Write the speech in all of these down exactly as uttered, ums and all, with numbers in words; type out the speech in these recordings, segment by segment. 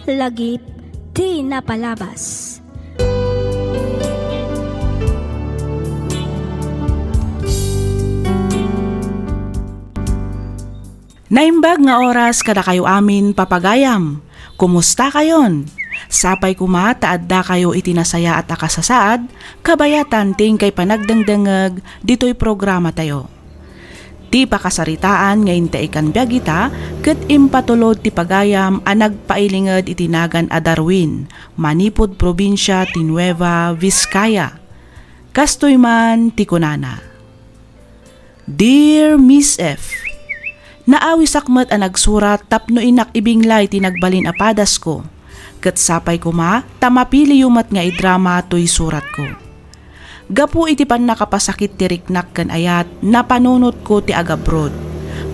Lagip ti napalabas. Naimbag nga oras kadakayo amin, papagayam. Kumusta kayon? Sapay koma ta adda kayo iti nasayaat a kasasaad, kabayatan ti inkay panagdengdengngeg ditoy programa tayo. Ti pakasaritaan nga intaikan biag ita ket impatulod ti pagayam a nagpailinged iti nagan a Darwin, manipud probinsia ti Nueva Vizcaya. Kastoy man ti kunana, Dear Miss F, naawisak met a nagsurat tapno innak ibinglay ti nagbalin a padasko, ket sapay koma ta mapiliyo met nga idrama toy suratko. Gapu iti pannakapasakit ti riknak ken ayat, napanunotko ti agabroad.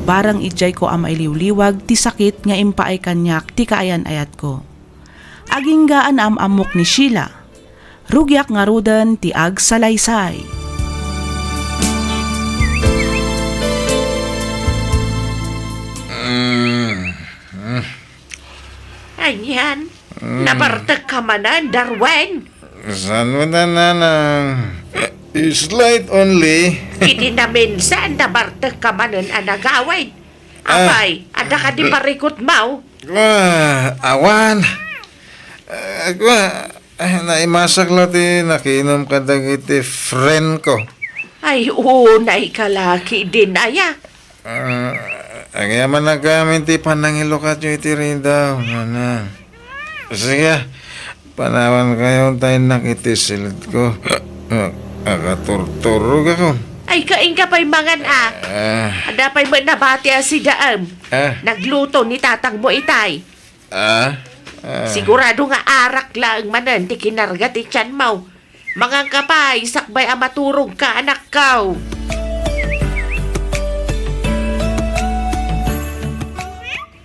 Barang idiayko a mailiwliwag ti sakit nga impaay kaniak ti kaayan-ayatko. Agingga a naam-ammok ni Sheila. Rugiak ngaruden ti agsalaysay. Mm. Anian? Mm. Nabartekka manen, Darwin? Saan met a, nanang? Slight only. Iti naminsan, nabartekka manen a nagawid. Ah. Apay, adda kadi parikutmo? Ah, awan. Ah, kua, ah, naimasak la ti nakiinum kadagiti friend ko. Ay, unay ka la ketdin aya. Ah, agyamanak amin ti panangilukatyo iti ridaw, nanang. Sige, panawankayo ta innak iti silidko. Ah, akaturturogakon. Ay, kainka pay mangan, a. Ah. Adda pay met nabati a sidaem. Ah. Nagluto ni tatangmo itay. Ah? Ah. Sigurado nga arak laeng manen ti kinarga ti tianmo. Manganka pay, sakbay a maturogka, anakko.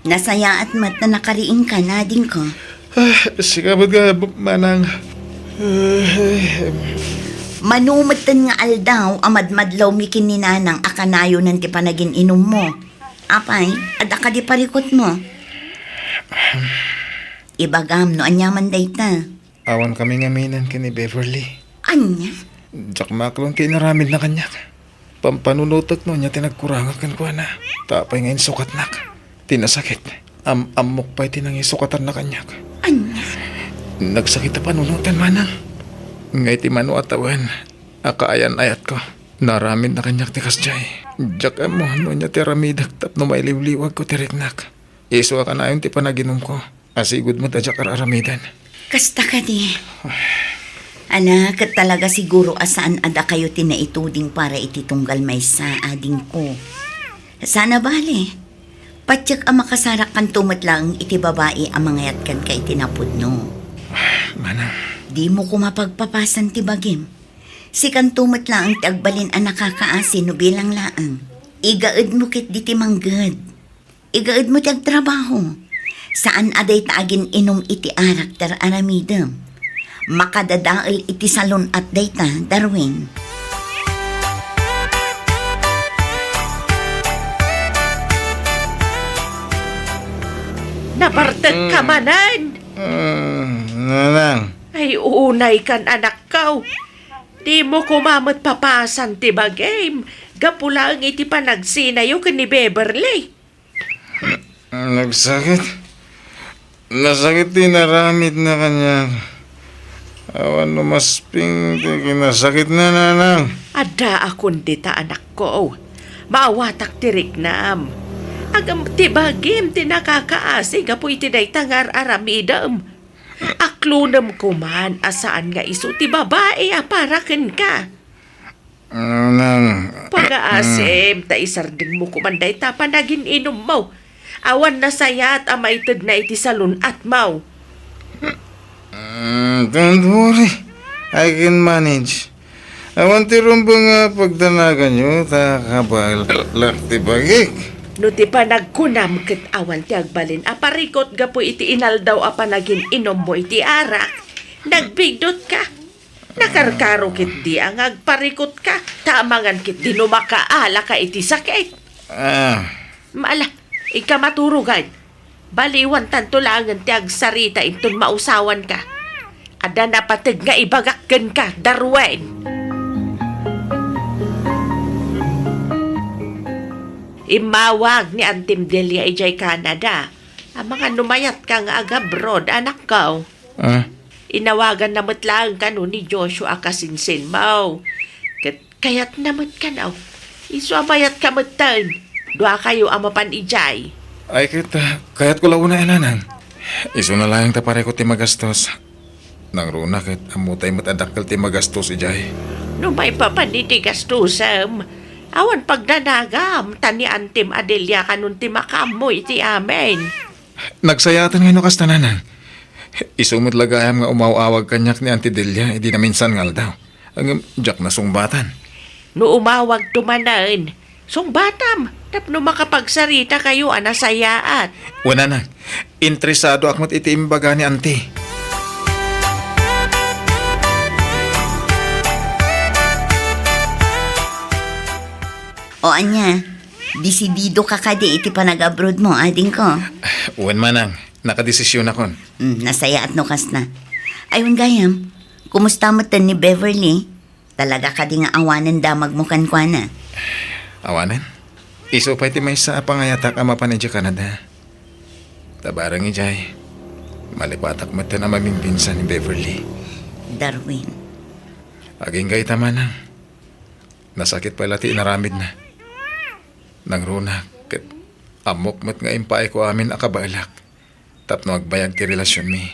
Nasayaat met ta nakariingka, adingko. Ah, sika met nga, manang. Ah, Mano metten nga aldaw a madmadlawmi ken ni nanang a kanayonen ti panagin-inummo. Apay, adda kadi parikutmo? Ibagam no aniaman dayta. Awankami ngaminen ken ni Beverly. Ania? Diak maaklon ti inaramidna kaniak. Pampanunotek no ania ti nagkurangak kenkuana. Ta apay nga insukatnak ti nasakit, am-ammok pay ti nangisukatanna kaniak. Ania? Nagsakit a panunoten, manang. Nga iti mano a tawen a kaayan-ayatko, naaramidna kaniak ti kasdiay. Diak ammo no ania ti aramidek tapno mailiwliwagko ti riknak. Isu a kanayon ti panaginumko. Asigud met a diak ar-aramiden. Kasta kadi. Ala, ket talaga siguro a saan a dakayo ti naituding para iti tunggal maysa, adingko. Saan a bale. Patiek a makasarakkanto met laeng iti babai a mangayat kenka iti napudno. Manang. Dimo koma pagpapasan ti bagim. Sikanto met laeng ti agbalin a nakakaasi no bilang laeng. Igaedmo ketdi ti mangged. Igaedmo ti agtrabaho. Saan a dayta agin-inum iti arak ti ar-aramidem. Makadadael iti salun-at dayta, Darwin. Nabartek ka Mm. manen? Mm, nanang. Ay, unay kan, anakko. Dimo koma met papasan ti bagim, gapu laeng iti panagsinayo ken ni Beverly. Nagsakit. Nasakit ti inaramidna kaniak. Awan no masping ti kinasakitna, nanang. Addaakon dita, anakko. Maawatak ti riknam. Ngem ti bagim ti nakakaasi gapu iti dayta nga ar-aramidem. Aklonem koman a saan nga isu ti babai a para kenka. Nanang. Pagaasim, ta isardengmo koman dayta panagin-inummo. Awan nasayaat a maitedna iti salun-atmo. Mm, don't worry. I can manage. Awan ti rumbeng nga pagdanaganyo, ta kabaelak ti bagik. No ti panagkunam ket awan ti agbalin a parikut gapu iti inaldaw a panagin-inummo iti arak, nagbidutka. Nakarkaro ketdi a nga agparikutka, ta amangan ketdi no makaalaka iti sakit. Ah. Ala, inka maturogan. Baliwantanto laengen ti agsarita inton mausawanka. Adda napateg nga ibagak kenka, Darwin. Immawag ni Antim Delia idiay Canada. Amangan no mayatka nga agabroad, anakko. Ah? Inawaganna met laeng kano ni Joshua a kasinsinmo. Ket kayatna met kano. Isu a mayatka metten. Duakayo a mapan idiay. Ay, ket, ah, kayatko la unay, nanang. Isuna laeng ta pareko ti magastos. Nangruna ket ammotay met a dakkel ti magastos idiay. No maipapan iti gastosem, awan pagnanagam, ta ni Antim Adelia kanon ti makaammo iti amin. Nagsayaatan nga no kasta, nanang. Isu met la gayam nga umaw-awag kaniak ni Auntie Delia idi naminsan nga aldaw. Ngem diak nasungbatan. No umawagto manen, sungbatam tapno makapagsaritakayo a nasayaat. Wen, nanang, interesadoak met iti imbaga ni Auntie. O ania, desididoka kadi iti panag-abroadmo, adingko? Wen, manang, nakadesisionakon. Hmm, nasayaat no kasta. Ay, wen gayam, kumusta metten ni Beverly? Talaga kadi nga awanen damagmo kenkuana? Awanen? Isu pay ti maysa a pangayatak a mapan idiay Canada. Ta bareng idiay, malipatak metten a mamimbinsan ni Beverly. Darwin. Agingga ita, manang. Nasakit pay la ti inaramidna. Nangruna, ket ammok met nga impaayko amin a kabaelak tapno agbayag ti relasionmi.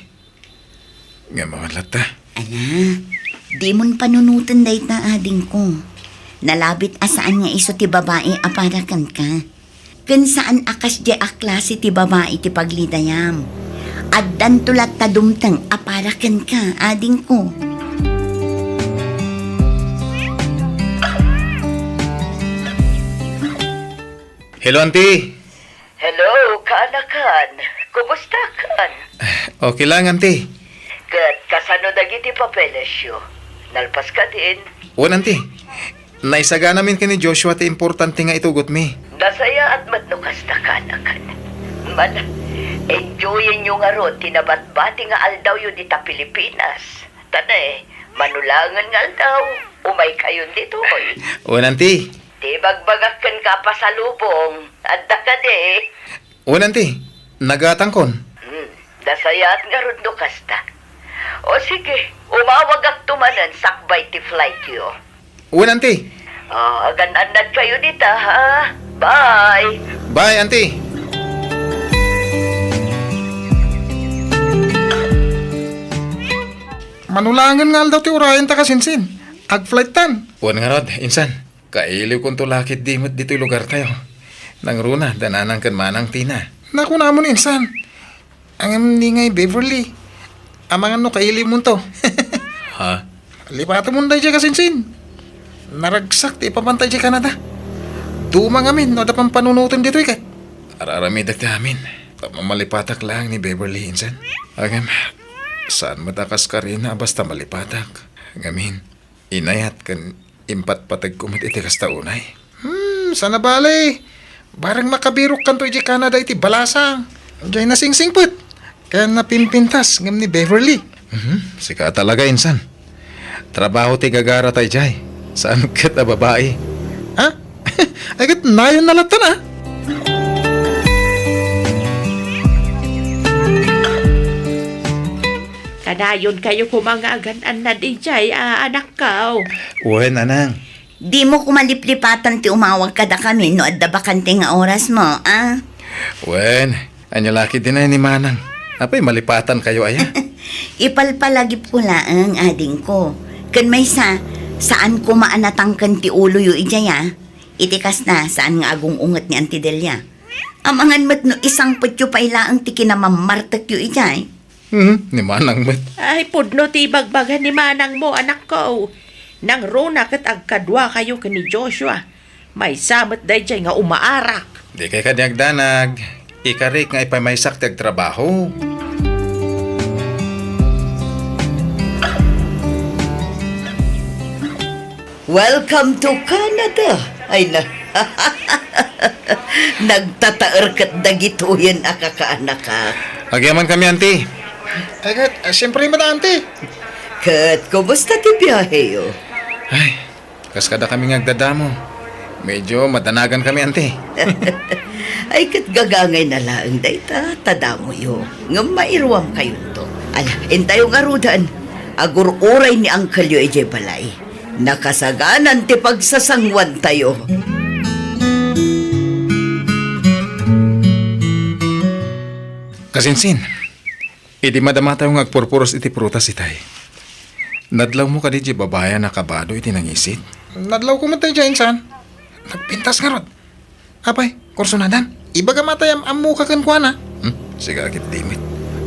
Ngem awan latta. Ala, dimon panunoten dayta, adingko. Nalabit a saan nga isu ti babai a para kenka. Ken saan a kasdiay a klase ti babai ti paglidayam. Addanto latta dumteng a para kenka, adingko. Hello, Auntie. Hello, kaanakan. Kumustakan? Okay lang, Auntie. Ket kasano dagiti papelesyo? Nalpas kadin? Wen, Auntie. Naisaganamin ken ni Joshua ti importante nga itugotmi. Nasayaat met no kasta, kaanakan. Mala, enjoyenyo ngarud ti nabatbati nga aldawyo dita Pilipinas. Ta ne, mano laengen nga aldaw, umaykayon ditoy. Wen, Auntie. Ti ibagbagak kenka a pasalubong, adda kadi? Wen, Auntie. Nagatangkon. Hmm, nasayaat ngarud no kasta. O sige, umawagakto manen sakbay ti flightyo. Wen, Auntie. Ah, agan-annadkayo dita, ha? Bye! Bye, Auntie. Mano laengen nga aldaw ti urayenta, kasinsin. Agflighttan. Wen ngarud, insan. Kailiwkonto la ketdi met ditoy lugartayo. Nangruna, da nanang ken manang Tina. Nakunamon, insan. Ngem ni ngay Beverly, amangan no kailiwmonto. Ha? Lipatemon daydiay, kasinsin. Naragsak ti ipapanta idiay Canada. Duma ngamin no adda pampanunoten ditoy ket. Ar-aramidek ti amin tapno malipatak laeng ni Beverly, insan. Ngem, saan met a kas karina a basta malipatak. Ngamin, inayat ken impatpategko met iti kasta unay. Hmm, sana bale. Bareng makabirokkanto idiay Canada iti balasang. Diay nasingsingpet ken napimpintas ngem ni Beverly. Mhm, sika talaga, insan. Trabaho ti gagarata idiay. Saan ket a babai. Ha? Ay, ket nayon na latta na. Kanayonkayo koma nga agan-annad idiay, a, anakko. Wen, anang. Dimo koma liplipatan ti umawag kadakami no adda bakante nga orasmo, a? Wen, ania la ketdin ni manang? Apay malipatankayo aya? Ipalpalagipko laeng, adingko. Ken maysa, saan koma a natangken ti uloyo idiay, a? Iti kasta, saan nga agung-unget ni Auntie Delia. Amangan met no isangpetyo pay laeng ti kinamammartekyo idiay. Hmm, ni manang met. Ay, pudno ti ibagbaga ni manangmo, anakko. Nangruna ket agkaduakayo ken ni Joshua. Maysa met daydiay nga umaarak. Dikay kadi agdanag. Ikarik nga ipamaysak ti agtrabaho. Welcome to Canada! Ay na, Nagtataer ket dagitoyen a kakaanakak. Agyamankami, Auntie. Ay, ket, ah, siyempre met, Auntie. Ket, kumusta ti biaheyo? Ay, kas kadakami nga agdadamo. Medyo madanagankami, Auntie. Ay, ket gagangayna laeng dayta, ta damoyo. Ngem mairuamkayonto. Ala, intayo ngaruden. Agur-uray ni angkelyo idiay balay. Nakasaganan ti pagsasanguantayo. Kasinsin, idi madamatayo nga agpurpuros iti prutas itay, nadlawmo kadi diay babai a nakabado iti nangisit? Nadlawko met daydiay, insan. Nagpintas ngarud. Apay, kursonadan, ibagam a tay am-ammoka kenkuana. Hmm? Sika ket di met.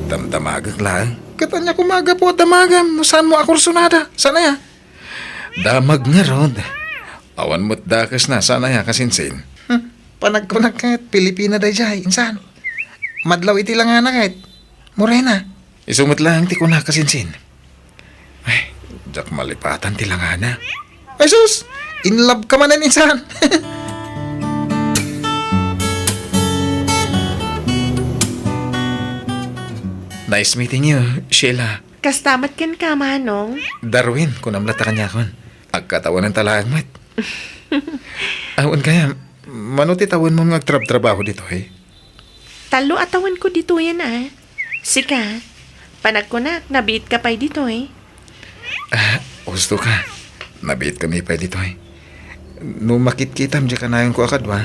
Damdamagek laeng. Ket ania koma a gapu a damagam no saanmo a kursonada? Saan aya? Damag ngarud. Awan met dakesna, saan aya, kasinsin? Hmm, panagkunak ket Pilipina daydiay, insan. Madlaw iti langana ket morena. Isu met laeng ti kunak, kasinsin. Ay, diak malipatan ti langana. Ay sus! In love ka manen, insan! Nice meeting you, Sheila. Kasta met kenka, Manong. Darwin, kunam latta kaniakon. Agkatawenanta laeng met. Awan kaya, mano ti tawenmo nga agtrabtrabaho ditoy? Tallo a tawenko ditoyen a. Sika, panagkunak, nabiitka pay ditoy? Ah, husto ka. Nabiitkami pay ditoy. No makitkitam diay kanayonko a kadua,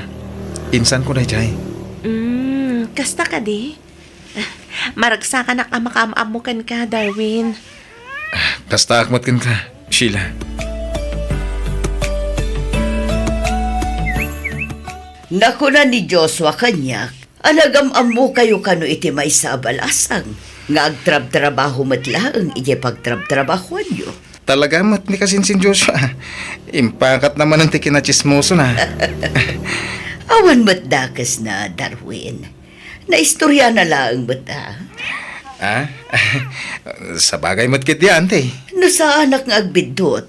insanko daydiay. Mm, kasta kadi? Maragsakanak a makaam-ammo kenka, Darwin. Kastaak met kenka, Sheila. Nakuna ni Joshua kaniak a nagam-ammokayo kano iti maysa a balasang nga agtrabtrabaho met laeng idiay pagtrabtrabahoanyo. Talaga met ni kasinsin Joshua. Impakatna manen ti kinatsismosona. Awan met dakesna, Darwin. Naistoriana laeng met a. Ah? Sabagay met ketdi, Auntie. No saanak nga agbiddut,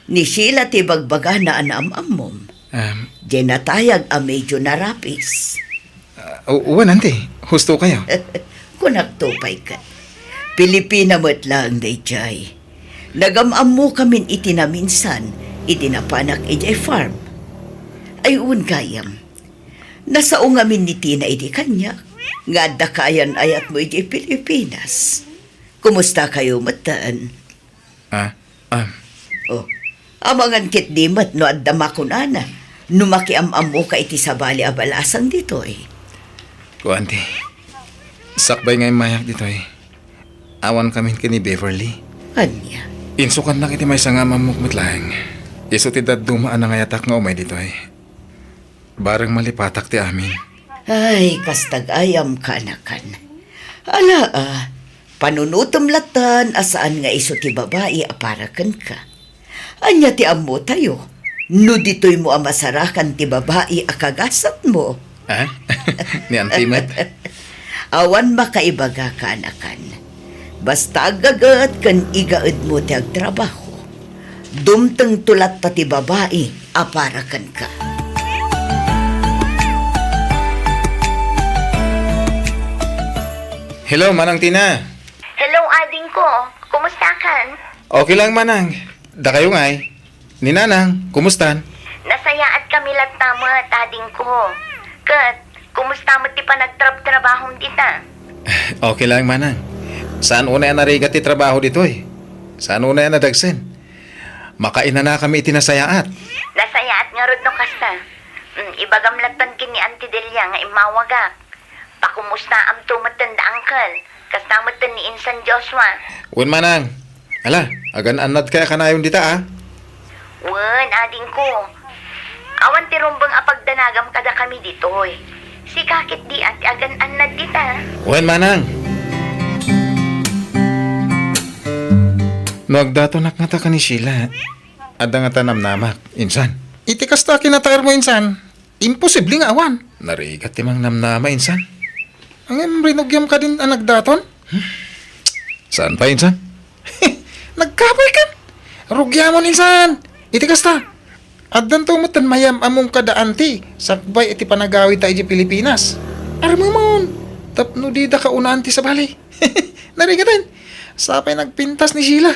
ni Sheila ti bagbagana a naam-ammom. Um, Diay natayag a medyo narapis. Ah, u-, wen, Auntie. Husto kayo. Kunakto pay ket. Pilipina met laeng daydiay. Nagam-ammokamin iti naminsan idi napanak idiay farm. Ay, wen gayam. Nasao ngamin ni Tina idi kaniak nga adda kaayan-ayatmo idiay Pilipinas. Kumusta kayo metten? Ah, ah. Oh, amangan ketdi met no adda makunana no makiam-ammoka iti sabali a balasang ditoy. Kuan ti, sakbay nga immayak ditoy, awan kamin ken ni Beverly. Ania? Insukannak iti maysa nga am-ammok met laeng. Isu ti dadduma a nangayatak nga umay ditoy. Bareng malipatak ti amin. Ay, kasta gayam, kaanakan. Ala, a, panunotem lattan a saan nga isu ti babai a para kenka. Ania ti ammotayo? No ditoymo a masarakan ti babai a kagasatmo. Ah? Ni Auntie met? Awan makaibaga, kaanakan. Basta aggaget ken igaedmo ti agtrabaho, dumtengto latta ti babai a para kenka. Hello, Manang Tina. Hello, adingko. Kumustakan? Okay lang, Manang. Dakayo ngay? Ni Nanang, kumustan? Nasayaatkami latta met, adingko. Ket, kumusta met ti panagtrabtrabahom dita? Okay lang, Manang. Saan unay a narigat ti trabaho ditoy? Saan unay a nadagsen? Makainanakami iti nasayaat. Nasayaat ngarud no kasta. Mm, ibagam lattan ken ni Auntie Delia nga immawagak. Pakumustaamto metten da Uncle. Kasta metten ni Insan Joshua. Wen, Manang. Ala, agan-annad kaya kanayon dita, a? Wen, adingko. Awan ti rumbeng a pagdanagam kadakami ditoy. Sika ketdi a ti agan-annad dita. Wen, Manang. No agdatonak ngata ken ni Sheila, adda ngata namnamak, insan? Iti kasta a kinataermo, insan, imposible nga awan. Narigat ti mangnamnama, insan. Ngem rinugiam kadin a nagdaton? Hmm? Saan pay, insan? Nagkapoy kan? Rugiamon, insan. Iti kasta, Addanto metten mayam-among kada anti sakbay iti panagawidta idiay Pilipinas. Armemon, tapno dida kaunaan ti sabali. Narigaten, sapay nagpintas ni Sheila.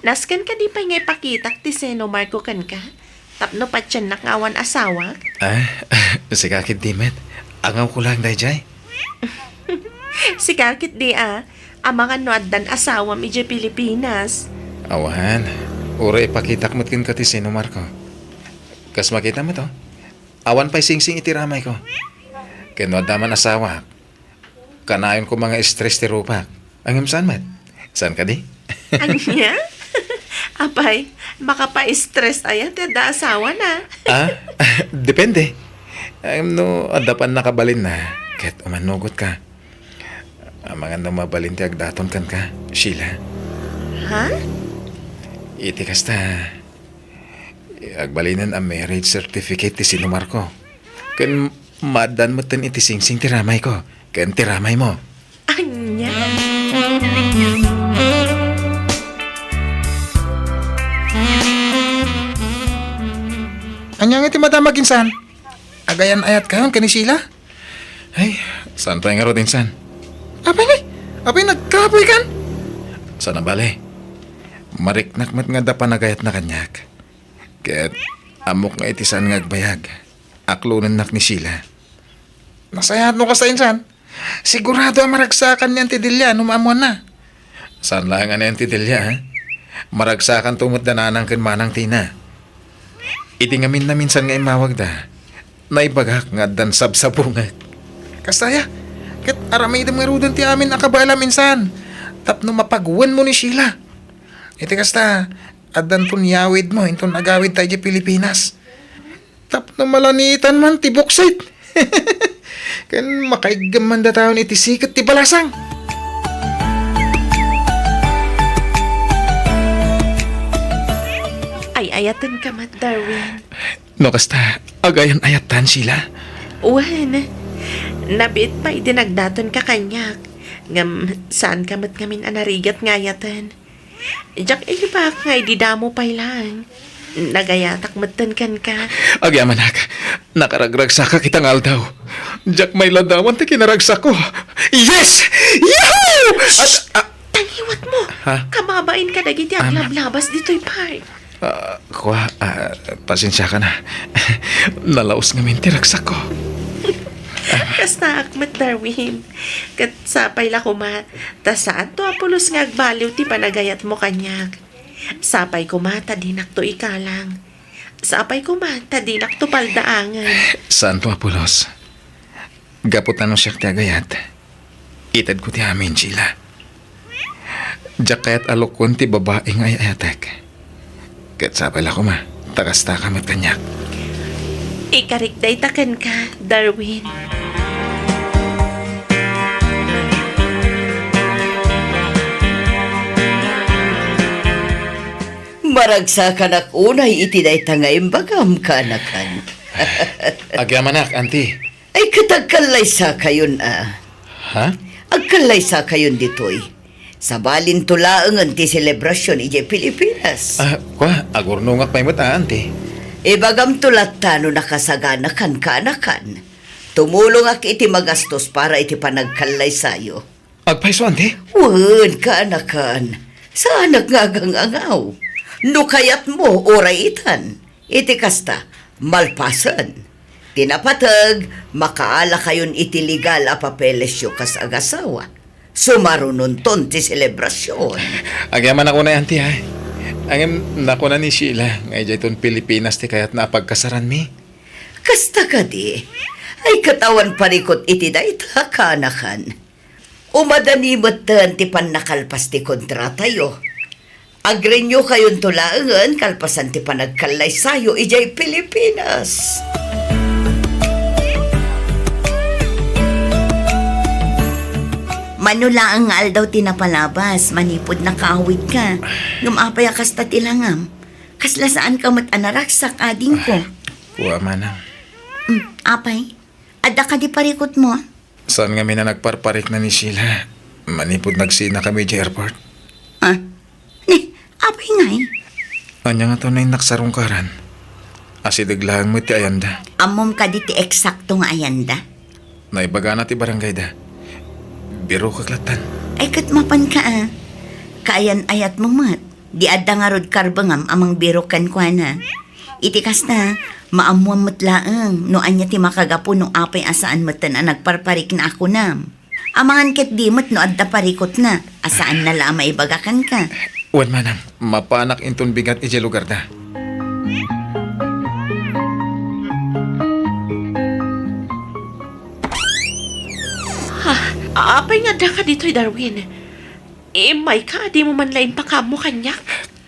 Nasken kadi pay nga ipakitak ti seno, Marco, kenka? Tapno patiennak nga awan asawak? Ah, sika ketdi met. Angawko laeng daydiay. Sika ketdi a, amangan no addan asawam idiay Pilipinas. Awan. Uray ipakitak met kenka ti seno, Marco. Kas makitam met, oh. Awan pay singsing iti ramayko. Ken no adda man asawak, kanayon koma nga stress ti rupak. Ngem saan met? Saan kadi? Ania? Apay, makapastress aya ti adda asawana? Ah, depende. Ngem no adda pannakabalinna, ket umannugotka. Amangan no mabalin ti agdaton kenka, Sheila. Ha? Iti kasta, agbalinen a marriage certificate ti seno, Marco. Ken maaddaan metten iti singsing ti ramayko ken ti ramaymo. Ania? Ania nga ti madamag insan? Agayan-ayatkayon ken ni Sheila? Ay, saan pay ngarud insan? Apay, apay, nagkapoykan? Saan a bale. Mariknak met nga adda panagayatna kaniak. Ket ammok nga iti saan nga agbayag, aklonennak ni Sheila. Nasayaat no kasta insan. Sigurado a maragsakan ni Auntie Delia no maammoanna. Saan laeng a ni Auntie Delia, ha? Maragsakanto met da nanang ken manang Tina. Iti ngamin a minsan nga immawagda, naibagak nga addan sabsabungek. Kasta aya, ket aramidem ngaruden ti amin a kabaelam insan, tapno mapagwenmo ni Sheila. Iti kasta, addanton yawidmo inton agawidta idiay Pilipinas. Tapno malanitan man ti buksit. Ken makaiggem man datayon iti siket ti balasang. Ay-ayatenka met, Darwin. No kasta, agayan-ayattan, Sheila? Wen, nabiit pay idi nagdatonka kaniak. Ngem, saanka met ngamin a narigat nga ayaten. Diak ibagak nga idi damo pay laeng, nagayatak metten kenka. Agyamanak, nakaragragsakak ita nga aldaw. Diak mailadawan ti kinaragsakko. Yes! Yahoo! At, ah, Tangiwat mo! Ha? Kababain kadagiti aglablabas ditoy park. Ah, kua, ah, pasensiakan a. Nalaos ngamin ti ragsakko. Kastaak met, Darwin. Ket sapay la koma, ta saanto a pulos nga agbaliw ti panagayatmo kaniak. Sapay koma ta dinakto ikalang. Sapay koma ta dinakto paldaangen. Saanto a pulos. Gapu ta no siak ti agayat, itedko ti amin, Sheila. Diak kayat a lukon ti babai nga ay-ayatek. Ket sapay la koma, ta kastaka met kaniak. Ikarik dayta kenka, Darwin. Maragsakanak unay iti dayta nga imbagam, kaanakan. Agyamanak, Auntie. Ay, ket agkallaysakayon a. Ha? Agkallaysakayon ditoy. Sabalinto laengen ti selebrasion idiay Pilipinas. Ah, kua, agurnongak pay met a, Auntie. Ibagamto latta no nakasaganakan, kaanakan. Tumulongak iti magastos para iti panagkallaysayo. Agpayso, Auntie? Wen, kaanakan. Saanak nga agang-angaw. No kayatmo, uray itan. Iti kasta, malpasen ti napateg, makaalakayon iti legal a papelesyo kas agasawa. Sumarunonton ti selebrasion. Agyamanak unay, Auntie, ha? Ngem nakuna ni Sheila nga idiayton Pilipinas ti kayatna a pagkasaranmi. Kasta kadi, ay ket awan parikut iti dayta, kaanakan. Umadani metten ti pannakalpas ti kontratayo. Agrenew kayonto laengen kalpasan ti panagkallaysayo idiay Pilipinas. Mano laeng nga aldaw ti napalabas, manipud nakaawidka. Ngem apay a kasta ti langam? Kasla saanka met a naragsak, adingko? Ah, kua, manang. Mm, apay? Adda kadi parikutmo? Saan ngamin a nagparparikna ni Sheila manipud nagsinakami idiay airport? Ngay? Ania nga to na innak sarungkaran? Asideg laeng met ti ayanda. Ammom kadi ti eksakto nga ayanda? Naibagana ti barangayda. Birokek lattan. Ay, ket mapanka a. Kaayan-ayatmo met. Di adda ngarud karbengam a mangbirok kenkuana. Iti kasta, maammuam met laeng no ania ti makagapu no apay a saan metten a nagparparikna a kunam. Amangan ketdi met no adda parikutna a saanna la a maibaga kenka. Wen, manang, mapanak inton bigat idiay lugarda. Ah, apay nga addaka ditoy, Darwin? Immayka, dimo man la impakaammo kaniak?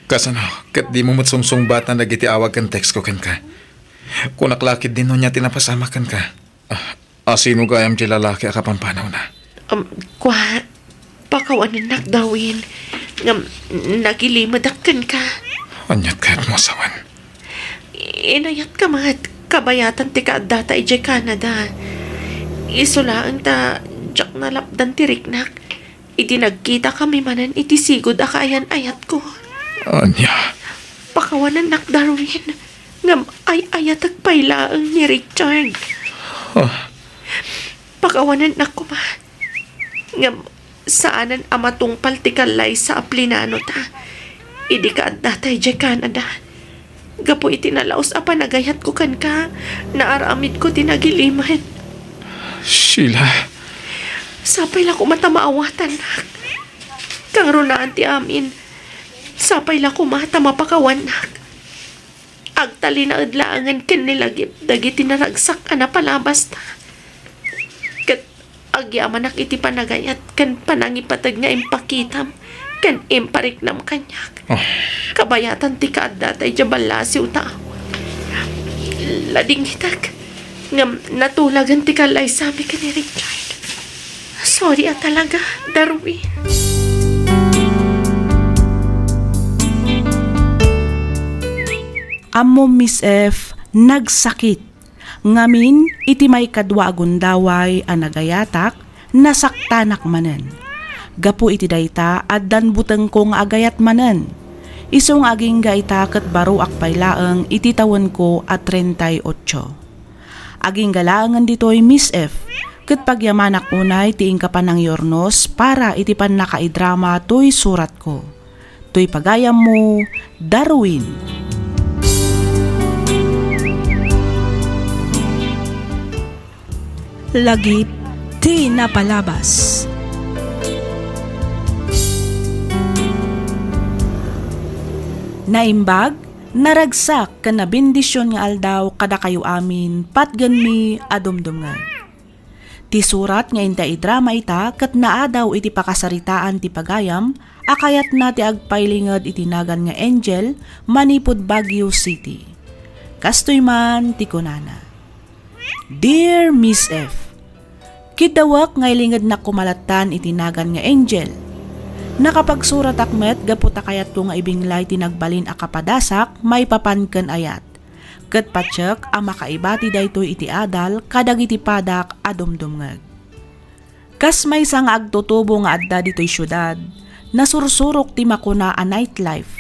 Kasano, ket dimo met sungsungbatan dagiti awag ken text ko kenka? Kunak la ketdin no ania ti napasamak kenka. Ah, asino gayam ti lalaki a kapampanawna? Um, kua, pakawanennak, Darwin. Ngem, nagilimedak kenka. Aniat kayatmo a sawen? Inayatka met, kabayatan ti kaaddata idiay Canada. Isu laeng ta diak nalapdan ti riknak. Iti nagkitakami manen iti sigud a kaayan-ayatko. Ania? Pakawanennak, Darwin, ngem ay-ayatek pay laeng ni Richard. Ah. Pakawanennak koma, ngem saanen a matungpal ti kallaysa a plinanota idi kaaddata idiay Canada. Gapu iti nalaus a panagayatko kenka, naaramidko ti nagilimed. Sheila. Sapay la koma ta maawatannak. Kangrunaan ti amin, sapay la koma ta mapakawannak. Agtalinaed laengen ken ni Lagip dagiti naragsak a napalabasta. Ket agyamanak iti panagayat ken panangipateg nga impakitam ken impariknam kaniak. Oh. Kabayatan ti kaaddata idiay ballasiw ta. Ladingitek, ngem natulagen ti kallaysami ken ni Richard. Sorry a talaga, Darwin. Ammom, Miss F, nagsakit. Ngamin, iti maikadua a gundaway a nagayatak, nasaktanak manen. Gapu iti dayta, addan butengko nga agayat manen. Isu nga agingga ita ket baroak pay laeng iti tawenko a treinta y ocho. Agingga laengen ditoy, Miss F, ket pagyamanak unay ti inka panangyurnos para iti pannakaidrama toy suratko. Toy pagayammo, Darwin. Lagip ti napalabas. Naimbag, naragsak ken nabendision nga aldaw kadakayo amin, patgenmi a dumdumngeg. Ti surat nga inta idrama ita ket naadaw iti pakasaritaan ti pagayam a kayatna ti agpailinged iti nagan nga Angel manipud Baguio City. Kastoy man ti kunana, "Dear Miss F, kiddawek nga ilingednak koma lattan iti nagan nga Angel. Nakapagsuratak met gapu ta kayatko nga ibinglay ti nagbalin a kapadasak maipapan ken ayat. Ket patiek a makaibati daytoy iti adal kadagiti padak a dumdumngeg. Kas maysa nga agtutubo nga adda ditoy siudad, nasursurok ti makuna a nightlife,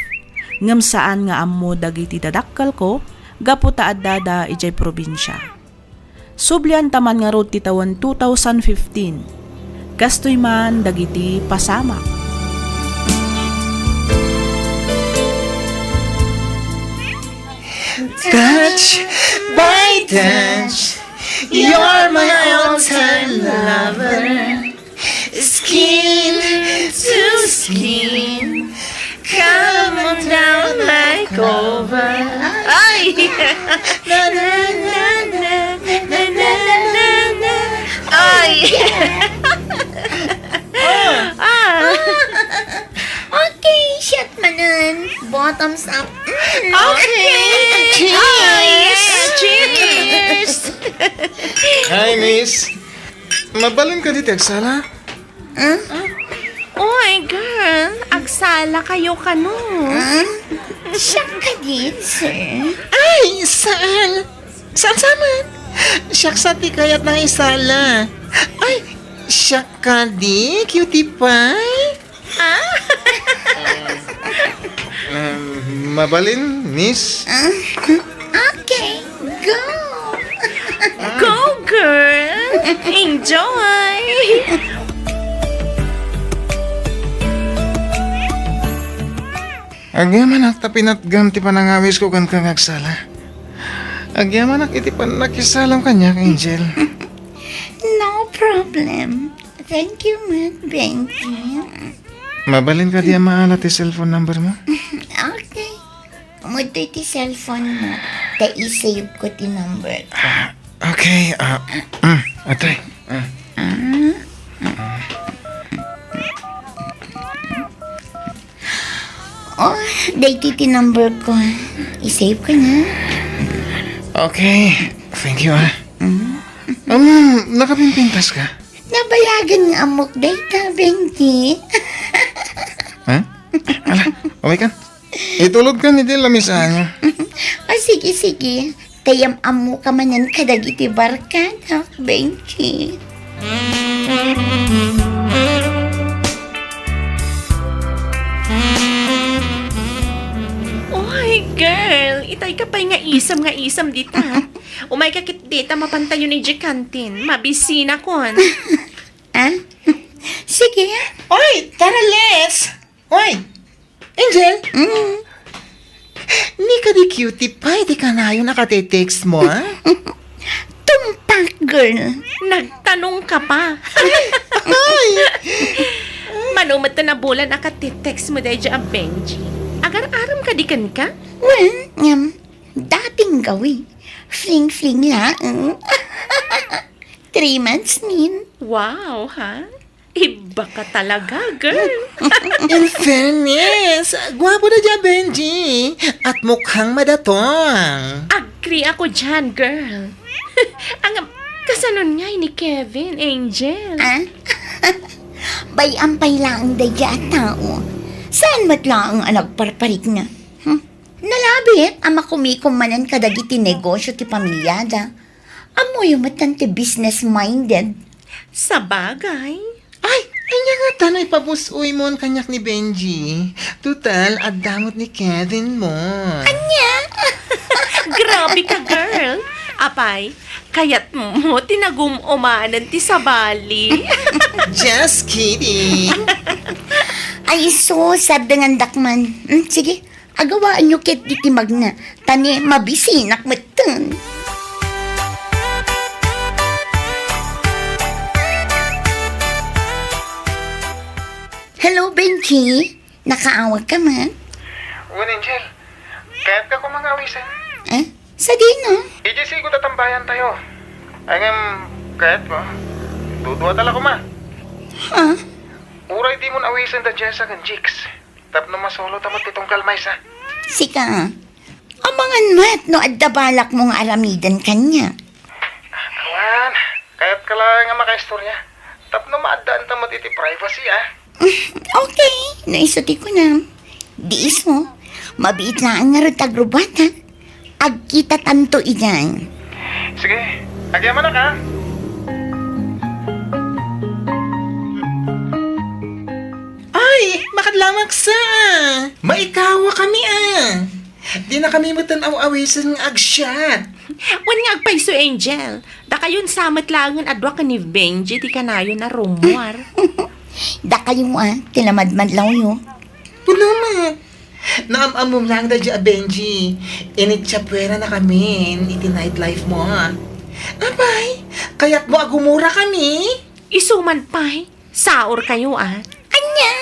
ngem saan nga ammo dagiti dadakkelko gapu ta addada idiay probinsia. Sublianta man ngarud ti tawen two thousand fifteen. Kastoy man dagiti pasamak." Touch by touch, you're my all-time lover. Skin to skin, come on down like over. Ay! Na, na, na, na, na, na, na, na. Ay! Ah! Okay, siak manen. Bottoms up. Mm. Okay. Cheers. Ay, cheers. Cheers. Hi, miss. Mabalin kadi ti agsala? Ah? Oy, girl, agsala kayo kano? Ah? Siak kadi, sir? Ay, saan? Saan sa man? Siak sa ti kayat nga isala. Ay, siak kadi, cutie pie? Ah? Mabalin, miss? Ah, okay, go! Go, girl! Enjoy! Agyamanak ta pinatgam ti panangawisko kenka nga agsala. Agyamanak iti pannakisalam kaniak, Angel. No problem. Thank you, Matt. Thank you. Mabalin kadi a maala ti cellphone number mo? Okay. Umudtoy ti cellphone mo. Ta i-save ko ti number ko. Okay, ah, mm, atay. Ah. Ah. Oh, daytoy ti number ko. I-save ko na. Okay. Thank you, ah. Mm. Um, nakapimpintas ka? Nabayagan nga ammok dayta, Benji. Ha? Ala, okay ka? Itulod ka ni Dil, lamisahan niya. Ah, sige, sige. Tayam ammo ka manen kadagiti barkadak, Benji. Oy, girl, itay ka pay nga isam nga isam dita. Umay ka ket dita, mapantayon idiay kantin. Mabisinakon. Ah? Sige. Oy, tara, Les! Oy, Angel! Mm. Ni kadi cutie pie ti kanayon a kate-text mo, ah? Tumpak, girl. Nagtanong ka pa. Ay! Mano met ta nabulan a kate-text mo daydiay a Benji? Agar-aram kadi kenka? Well, ngem, dating gawi. Fling-fling laeng. Three months, Min. Wow, ha? Iba ka talaga, girl. In fairness, guapo daydiay a Benji at mukhang madatong. Agree ako diyan, girl. Ang, kasanon ngay ni Kevin, Angel? Ah? Bay-am pay laeng daydiay a tao. Saan met laeng a nagparparikna? Hmm? Nalabit a makumikom manen kadagiti negosyo ti pamilyada. Ammoyo met ti business-minded. Sabagay. Ay, ania ngata no ipabus-oymon kaniak ni Benji? Total, adda met ni Kevin mo. Ania? Grabe ka, girl. Apay, kayatmo ti nagum-umanan ti sabali. Just kidding. Ay, sus, adda nga dakman. Hmm, sige, agawaanyo ket diti magna, ta ni mabisinak metten. Hello, Benji. Nakaawag ka man? Wen, Angel. Kayatka koma nga awisen. Eh? Sadino? Idiay sigo ta tambayan tayo. Ay, ngem, kayatko. Dudua ta la koma. Ha? Uray dimon awisen da Jessa ken Jigs. Tapno masolo ta met ti tunggal maysa. Sika, amangan met no adda balakmo nga aramiden kaniak. Awan, kayatka la nga makaistorya. Tapno maaddaan ta met iti privacy, ah. Okay, no isu ti kunam. Di isu, mabiit laeng ngarud ta agrubbuat, ha? Agkitatanto idiay. Sige, agyamanak, ha? Ay, makadlamaksa! Maikawa kami, ah! Dina kami metten aw-awisen nga agsiat. Wen nga agpayso, Angel. Dakayon sa met laengen a dua ken ni Benji ti kanayon a rummuar. Dakayo, ah, ti namadmadlawyo. Punama. Naam-ammom laeng daydiay a Benji. Initsapueranakamin iti nightlife mo, ah. Apay, kayatmo a gumura kami? Isu man pay. Saor kayo, ah. Ania?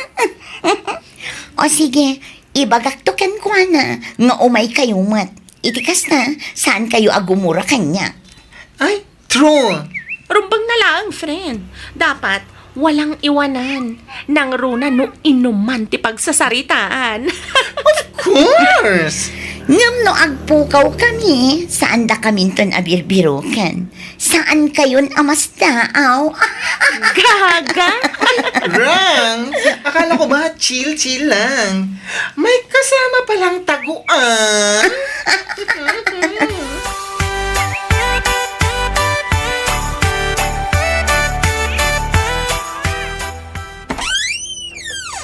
O sige, ibagakto kenkuana nga umay kayo met. Iti kasta, saan kayo a gumura kaniak? Ay, true. Rumbeng na laeng, friend. Dapat, walang iwanan. Nangruna no inuman ti pagsasaritaan. Of course! Ngem no agpukaw kami, saan da kaminton a birbiruken. Saan kayon a masdaaw? Gaga! Rang! Akala ko ba chill-chill lang? May kasama palang taguan?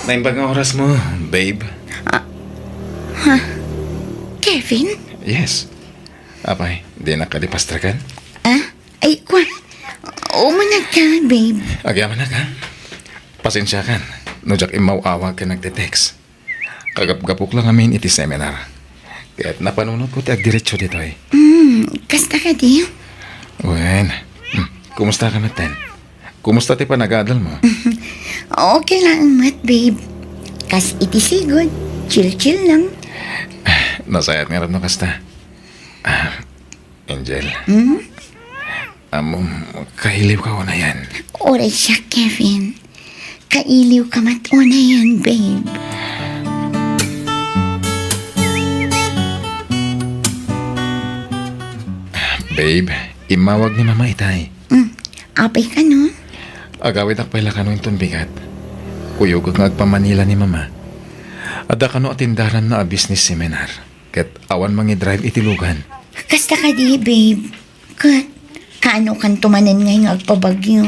Naimbag nga oras mo, babe. Ah, ha? Kevin? Yes. Apay, dinak kadi pastreken? Ah? Ay, kwa. Umanagka, babe. Agyamanak, ha? Pasensiakan no diak immaw-awag ken nagte-text. Kagapgapok la ngamin iti seminar. Ket napanunotko ti agdiretso ditoy. Hmm, kasta kadi? Wen. Hmm, kumusta ka metten? Kumusta ti panagadalmo? Okay lang met, babe. Kas iti sigud, chill-chill lang. Nasayaat ngarud no kasta. Ah, Angel. Hmm? Ammom, kailiwka unayen. Uray siak, Kevin. Kailiwka met unayen, babe. Babe, immawag ni Mama itay. Hmm. Apay kano? Agawidak pay la kano inton bigat. Kuyogek nga agpa-Manila ni Mama. Adda kano atendaranna a business seminar. Ket awan mangi-drive iti lugan. Kasta kadi, babe. Ket, kaano kanto manen ngay nga agpabagyo?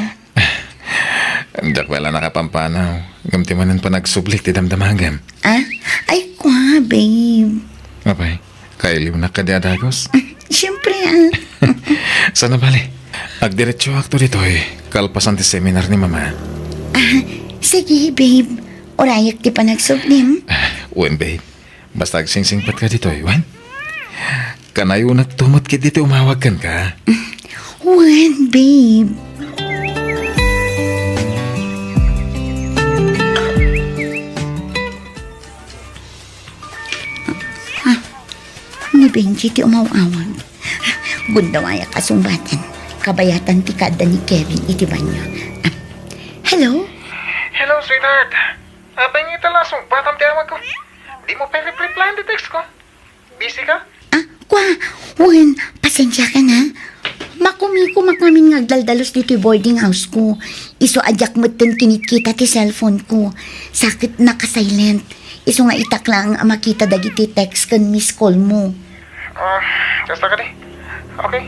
Diak pay la nakapampanaw. Ngem ti manen panagsubli ti damdamagem. Ah? Ay, kwa, babe. Apay, kailiwnak kadi a dagus? Siyempre, ah. Saan a bale? Agdiretsoakto ditoy, kalpasan ti seminar ni Mama. Ah, sige, babe. Urayek ti panagsublim. Ah, wen, babe. Basta agsingsingpetka ditoy, wen? Kanayonakto met ketdi ti umawag kenka. Wen, babe. Ah, ni Benji ti umaw-awag. Gundawayak a sungbaten. Kabayatan ti kaadda ni Kevin iti banio. Ah, hello? Hello, sweetheart. Apay nga ita la sungbatam ti awagko? Dimo pay rep-replyan ti textko? Busy ka? Ah, kwa, wen, pasensiakan, ha. Makumikumak ngamin nga agdaldalus ditoy boarding houseko. Isu a diak metten kinitkita ti cellphoneko. Sa ket naka-silent. Isu nga itak laeng a makita dagiti text ken missed callmo. Ah, kasta kadi? Okay.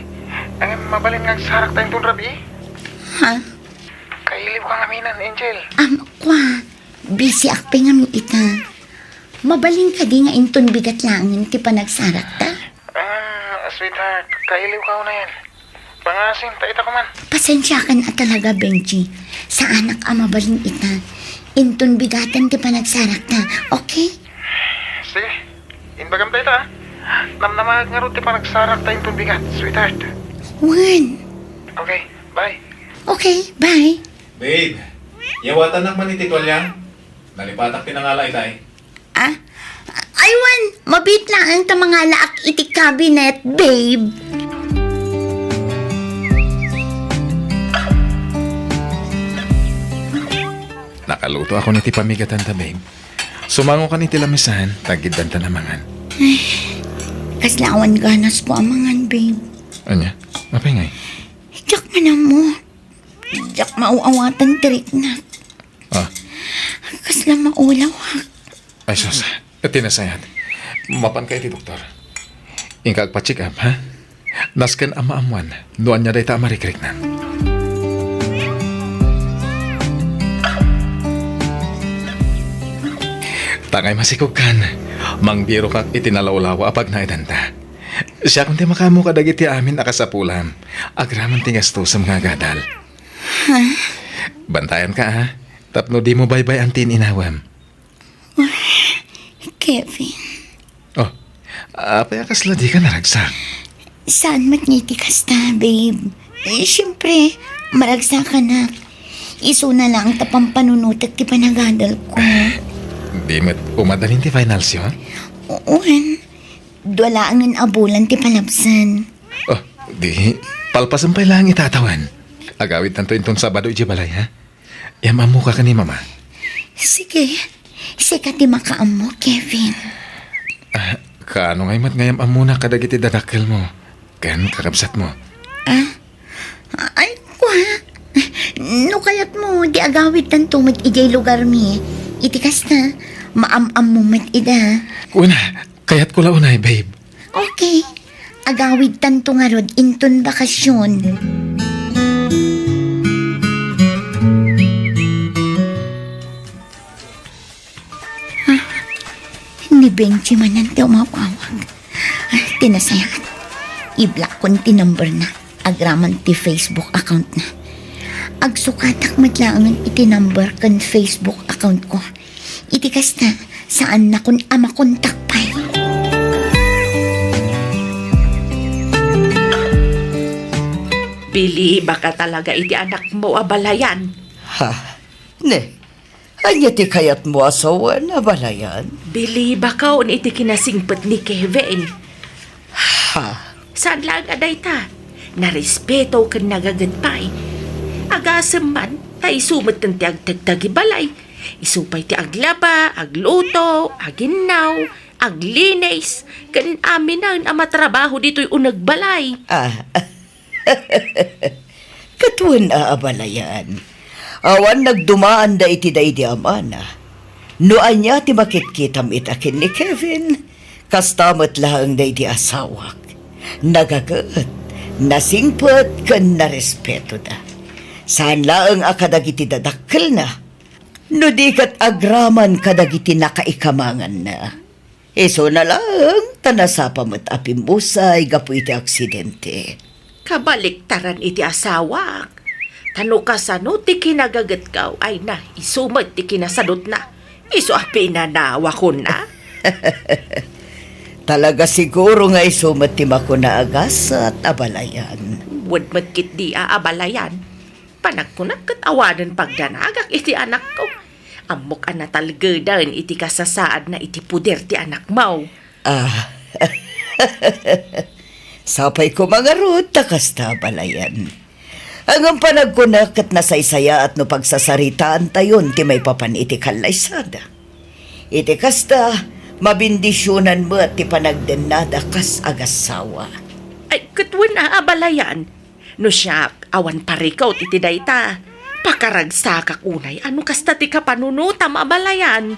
Ngem mabalin nga agsarakta inton rabii? Ha? Kailiwka ngaminen, Angel. Am, kwa, busyakto pay ngamin ita. Mabalin kadi nga inton bigat laengen ti panagsarakta? Ah, sweetheart, kailiwka unayen. Pangasim ta ita koman. Pasensiakan a talaga, Benji. Saanak a mabalin ita. Inton bigaten ti panagsarakta, okay? Sige, imbagam ta ita, ah. Namnamaek ngarud ti panagsarakta inton bigat, sweetheart. Wen. Okay, bye. Okay, bye. Babe, yawatannak man iti tualya. Nalipatak ti nangala itay. Ah? Ay, wen, mabiit laeng ta mangalaak iti cabinet, babe. Nakalutoakon iti pamigatanta, babe. Sumangokan iti lamisan, ta agiddanta a mangan. Ay, kasla awan ganasko a mangan, babe. Ania? Apay ngay? Diak man ammo. Diak maaw-awatan ti riknak. Ah. Kasla maulawak. Ay, sus. Ti nasayaat. Mapanka iti doktor. Inka agpa-check up, ha? Nasken a maammuan no ania dayta a marikriknak. Ta ngay masikogkan, mangbirokak iti nalawlawa a pagnaedanta. Siakon ti makaammo kadagiti amin a kasapulam, agraman ti gastosem nga agadal. Ha? Bantayanka, ha? Tapno dimo baybay-an ti in-inawem. Kevin. Oh, apay a kasla dika naragsak? Saan met nga iti kasta, babe? Eh, siyempre, maragsakanak. Isuna laeng ta pampanunotek ti panagadalko. Di met umadalin ti finalsyo? Wen. Dua laengen a bulan ti palabsen. Oh, di, palpasem pay laeng ita a tawen. Agawidtanto inton Sabado idiay balay, ha? Yam-ammoka ken ni Mama. Sige. Sika ti makaammo, Kevin. Ah, kaano ngay met nga yam-ammona kadagiti dadakkelmo ken kakabsatmo? Ah? Ay, kwa. No kayatmo, di agawidtanto met idiay lugarmi. Iti kasta, maam-ammo met ida. Kuna, kayatko la unay, babe. Okay. Agawidtanto ngarud inton bakasyon. Ah, ni Benji manen ti umawawag. Nasayaat. I-block kon ti number na agraman ti Facebook account na. Agsukatak met laengen iti number ken Facebook account ko. Iti kasta, saannakon a makontak pay. Bilibaka talaga iti anakmo, abalayan. Ha? Ne, ania ti kayatmo a sawen, abalayan? Bilibakon iti kinasingpet ni Kevin. Ha? Saan laeng a dayta. Narespeto ken nagaget pay. Agasem man, ta isu met ti agtagtagi balay. Isu pay ti aglaba, agluto, aginnaw, aglinis, ken aminen a matrabaho ditoy uneg balay. Ah, ket wen a, abalayan. Awan nagdumaanda iti daydi a mana. No ania ti makitkitam ita ken ni Kevin, kasta met laeng daydi asawak. Nagaget, nasingpet, ken narespetoda. Saan laeng a kadagiti dadakkelna. No di ket agraman kadagiti nakaikamanganna. Isuna laeng ta nasapa met a pimmusay gapu iti aksidente. Kabaliktaran iti asawak. Ta no kasano ti kinagagetko, ay na, isu met ti kinasadutna. Isu a pinanawakonna. Talaga siguro nga isu met ti makuna a gasat, abalayan. Wen met ketdi a, abalayan. Panagkunak ket awanen pagdanagak iti anakko. Ammok a natalgeden iti kasasaadna iti poder ti anakmo. Ah. Sapay koma ngarud ta kasta, abalayan. Ngem panagkunak ket nasaysayaat no pagsasaritaantayon ti maipapan iti kallaysada. Iti kasta, mabendisionan met ti panagdennada kas agassawa. Ay, ket wen a, abalayan. No siak, awan parikut iti dayta. Pakaragsakak unay a no kasta ti kapanunotam, abalayan.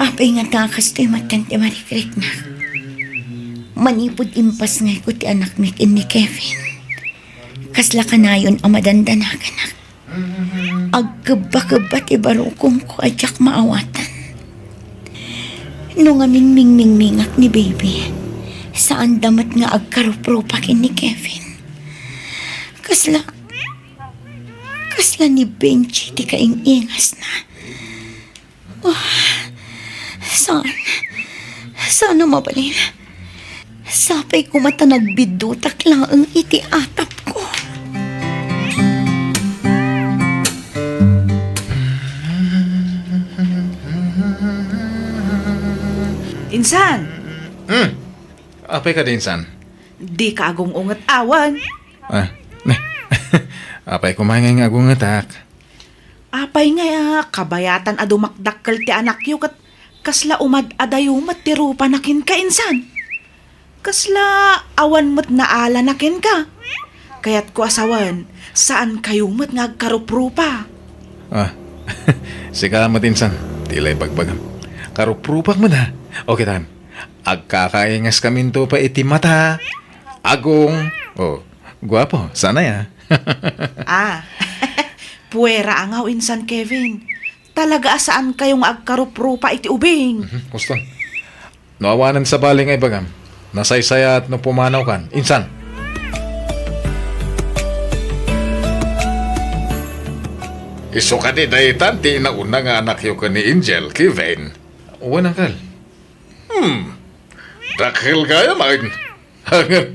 Apay ngata kastoy met ti marikriknak? Manipud impasngayko ti anakmi ken ni Kevin, kasla kanayon a madandanaganak. Agkebba-kebba ti barukongko a diak maawatan. No ngamin mingmingmingak ni Baby, saanda met nga agkaruprupa ken ni Kevin. Kasla, kasla ni Benji ti kaing-ingasna. Ah, saan? Saan a mabalin? Sapay koma ta nagbiddutak laeng iti atapko. Insan! Hmm. Apay kadi, insan? Dika agung-unget awan. Ah, ne. Apay koma ngay nga agungetak? Apay ngay a kabayatan a dumakdakkel ti anakyo ket kasla umad-adayo met ti rupana kenka, insan? Kasla awan met naalana kenka? Kayatko a sawen, saankayo met nga agkaruprupa. Ah, sika met, insan, ti la ibagbagam. Karuprupak met, ha? O, kitam. Agkakaingaskaminto pay iti mata, agung, o, guapo, saan aya? Ah, puera a ngaw, insan Kevin. Talaga a saankayo nga agkaruprupa iti ubing. Mhm, kuston. No awanen sabali nga ibagam, nasaysayaat no pumanawkan, insan. Isu kadi daytan ti inauna nga anakyo ken ni Angel, Kevin? Wen, uncle. Hmm. Dakkel gayam, ay. Ngem,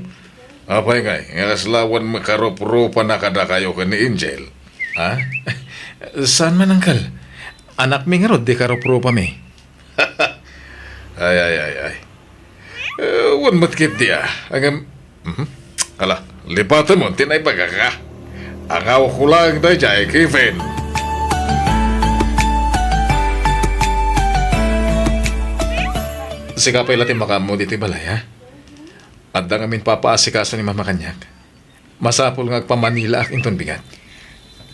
apay ngay, nga kasla awan makaruprupana kadakayo ken ni Angel? Ha? Saan man, Angkel? Anakmi ngarud ti karuprupami. Ay, ay, ay, ay. Eh, wen met ketdi, ah. Ngem, mhm. Ala, lipatem ti naibagak, ah. Angawko laeng daydiay, Kevin. Sika pay la ti makaammo ditoy balay, ha? Adda ngamin papaasikaso ni Mama kaniak. Masapul nga agpa-Manilaak inton bigat.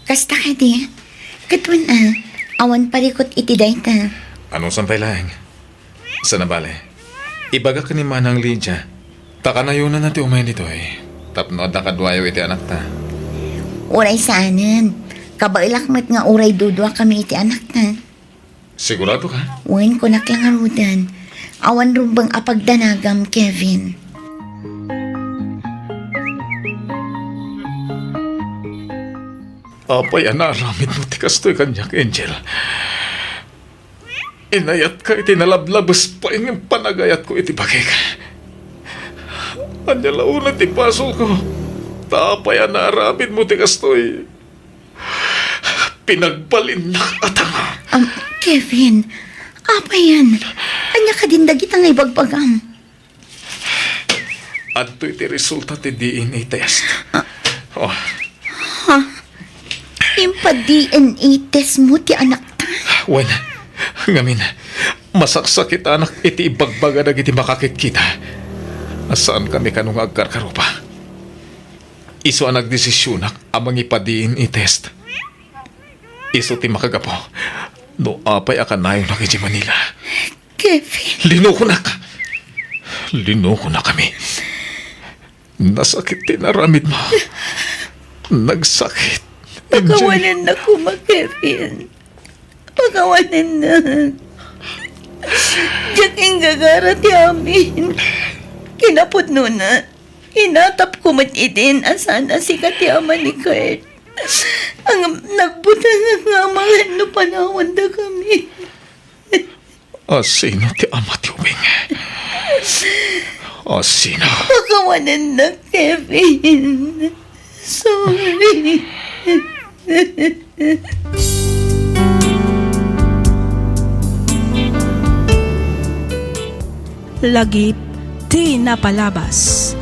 Kasta kadi? Ket wen a, awan parikut iti dayta. Anusan pay laeng? Sana bale, ibagak ken ni Manang Lydia, ta kanayonanna ti umay ditoy tapno adda kaduayo iti anakta. Uray saanen. Kabaelak met nga uray duduakami iti anakta. Sigurado ka? Wen, kunak la ngaruden. Awan rumbeng a pagdanagam, Kevin. Apay a naaramidmo ti kastoy kaniak, Angel? Inayatka iti nalablabes pay nga panagayatko iti bagik. Ania la unay ti basolko? Ta apay a naaramidmo ti kastoy? Pinagbalinnak a tanga. Am, Kevin, apayen? Ania kadin dagita nga ibagbagam? Adtoy ti resulta ti D N A test. Ah. Oh. Ha? Impa-D N A test mo ti anakta? Wen, ngamin, masaksakitanak iti ibagbaga dagiti makakitkita. Saankami kano nga agkarkarupa. Isu a nagdesisionak a mangipa-D N A test. Isu ti makagapu no apay a kanayonak idiay Manila. Kevin. Linukonak. Linukonakami. Nasakit ti naramidmo. Nagsakit. Angel. Pakawanennak koma, Kevin. Pakawanennak. Diak inggagara ti amin. Kinapudnona, inatapko met idin a saan a sika ti ama ni Kurt. Ang nagbutangak nga amangan no panawandakami. Asino ti ama ti ubing? Asino? Pakawanennak, Kevin. Sorry. Lagip ti napalabas.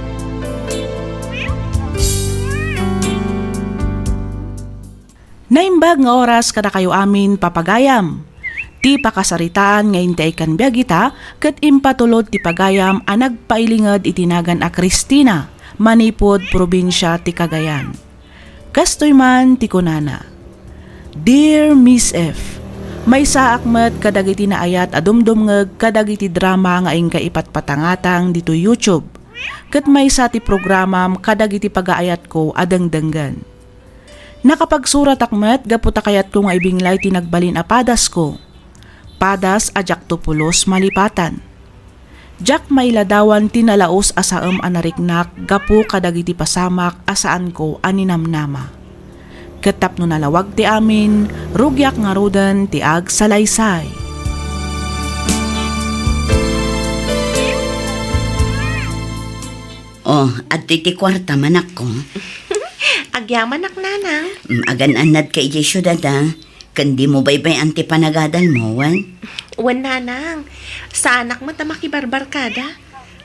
Naimbag nga oras kadakayo amin, papagayam. Ti pakasaritaan nga intay kan biag ita ket impatulod ti pagayam a nagpailinged iti nagan a Cristina, manipud probinsia ti Cagayan. Kastoy man ti kunana, "Dear Miss F, maysaak met kadagiti naayat a dumdumngeg kadagiti drama nga inka ipatpatangatang ditoy YouTube. Ket maysa ti programam kadagiti pagaayatko a dengdenggen." Nakapagsuratak met gapu ta kayatko nga ibinglay ti nagbalin a padasko. Padas a diakto pulos malipatan. Diak mailadawan ti nalaus a saem a nariknak gapu kadagiti pasamak a saanko a ninamnama. Ket tapno nalawag ti amin, rugiak ngaruden ti agsalaysay. Oh, adtoy ti kuartam, anakko. Agyamanak, nanang. Mm, agan-annadka idiay siudad, a. Ken dimo baybay-an ti panagadalmo, wen? Wen, nanang. Saanak met a makibarbarkada.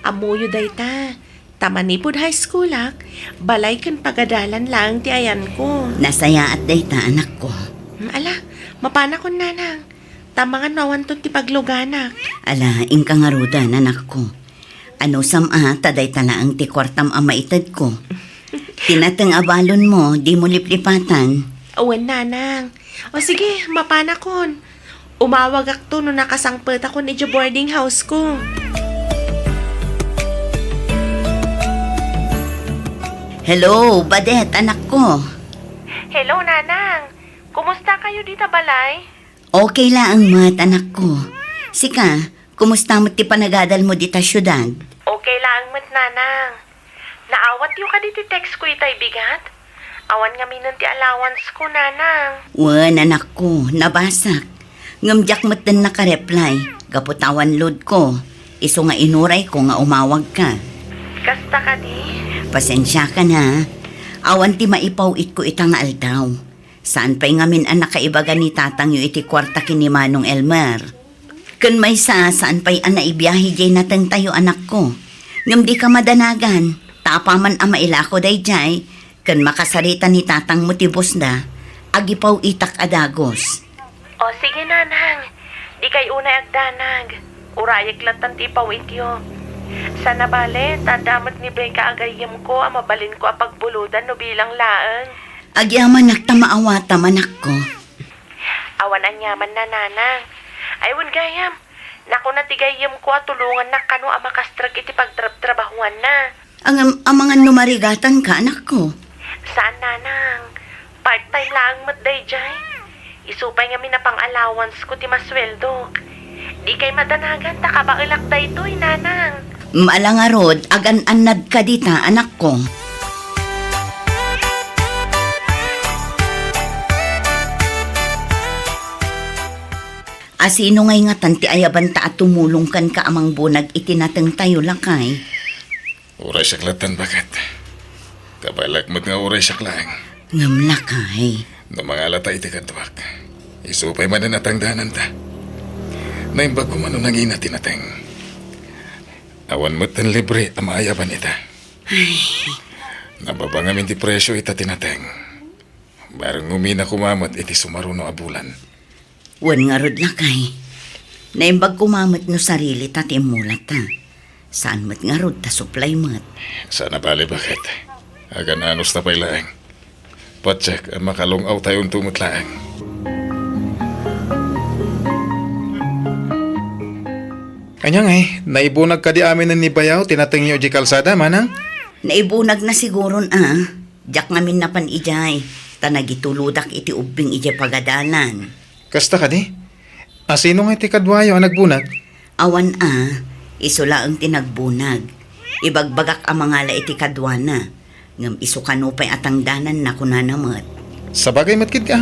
Ammoyo dayta. Ta manipud high schoolak, balay ken pagadalan laeng ti ayanko. Nasayaat dayta, anakko. Mm, ala, mapanakon, nanang. Ta mangan no awanton ti pagluganak. Ala, inka ngaruden, anakko. Anusam a, ta dayta laeng ti kuartam a maitedko. Ti nateng a balonmo, dimo liplipatan. Wen, nanang. O sige, mapanakon. Umawagakto no nakasangpetakon idiay boarding house ko. Hello, Badet, anakko. Hello, nanang. Kumusta kayo dita balay? Okay laeng met, anakko. Sika, kumusta met ti panagadalmo dita siudad? Okay laeng met, nanang. Naawatyo kadi ti text ko itay bigat? Awan ngaminen ti allowance ko, nanang. Wen, anakko, nabasak. Ngem diak metten nakareply, gapu ta awan load ko. Isu nga inurayko nga umawagka. Kasta kadi? Pasensiakan, ha. Awan ti maipaw-itko ita nga aldaw. Saan pay ngamin a nakaibaga ni tatangyo iti kuarta ken ni Manong Elmer. Ken maysa, saan pay a naibiahe diay natengtayo, anakko. Ngem dika madanagan, ta apaman a mailako daydiay, ken makasarita ni tatangmo ti busda, agipaw-itak a dagus. O, sige, nanang. Dikay unay agdanag. Urayek lattan ti ipaw-ityo. Sana bale, ta adda met ni Becca a gayyemko a mabalinko a pagbulodan no bilang laeng. Agyamanak ta maawatam, anakko. Awan aniamanna, nanang. Ay, wen gayam. Nakuna ti gayyemko a tulongannak kano a makastrek iti pagtrabtrabahoanna. Ngem amangan no marigatanka, anakko. Saan, nanang. Part-time laeng met daydiay. Isu pay ngamin a pang-allowance ko ti masueldok. Dikay madanagan ta kabaelak daytoy, nanang. Ala ngarud, agan-annadka dita, anakko. Asino ngay ngatan ti ayabanta a tumulong kenka a mangbunag iti natengtayo, lakay? Uray siak lattan, baket. Kabaelak met nga uray siak laeng. Ngem, lakay. No mangalata iti kaduak, isu pay manen a tangdananta. Naimbag koma no nangina ti nateng. Awan metten libre a maayaban ita. Ay. Nababa ngamin ti presio ita ti nateng. Bareng umina koma met iti sumaruno a bulan. Wen ngarud, lakay. Naimbag koma met no sarili ta ti immulata. Saan met ngarud ta supply met. Sana bale, baket. Agan-anos ta pay laeng. Patiek a makalung-awtayonto met laeng. Ania ngay, naibunag kadi aminen ni Bayaw ti natengyo idiay kalsada, manang? Naibunagna siguron a. Diak ngamin napan idiay, ta nagitulodak iti ubbing idiay pagadalan. Kasta kadi? Asino ngay ti kaduayo a nagbunag? Awan a, isu laeng ti nagbunag. Ibagbagak a mangala iti kaduana, ngem isu kano pay a tangdananna, kunana met. Sabagay met ketdi a.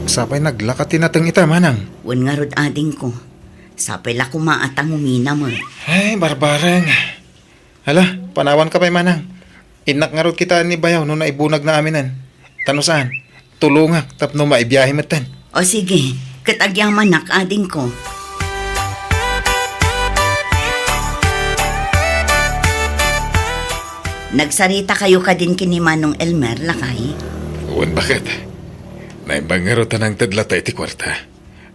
Sapay naglaka ti nateng ita, manang. Wen ngarud, adingko. Sapay la koma a ta ngumina met. Ay, barbareng. Hala, panawanka pay, manang. Innak ngarud kitaen ni Bayaw no naibunagna aminen. Ta no saan, tulongak tapno maibiahe metten. O sige, ket agyamanak, adingko. Nagsaritakayo kadin ken ni Manong Elmer, lakay? Wen, baket. Naimbag ngarud ta nangted latta iti kuarta.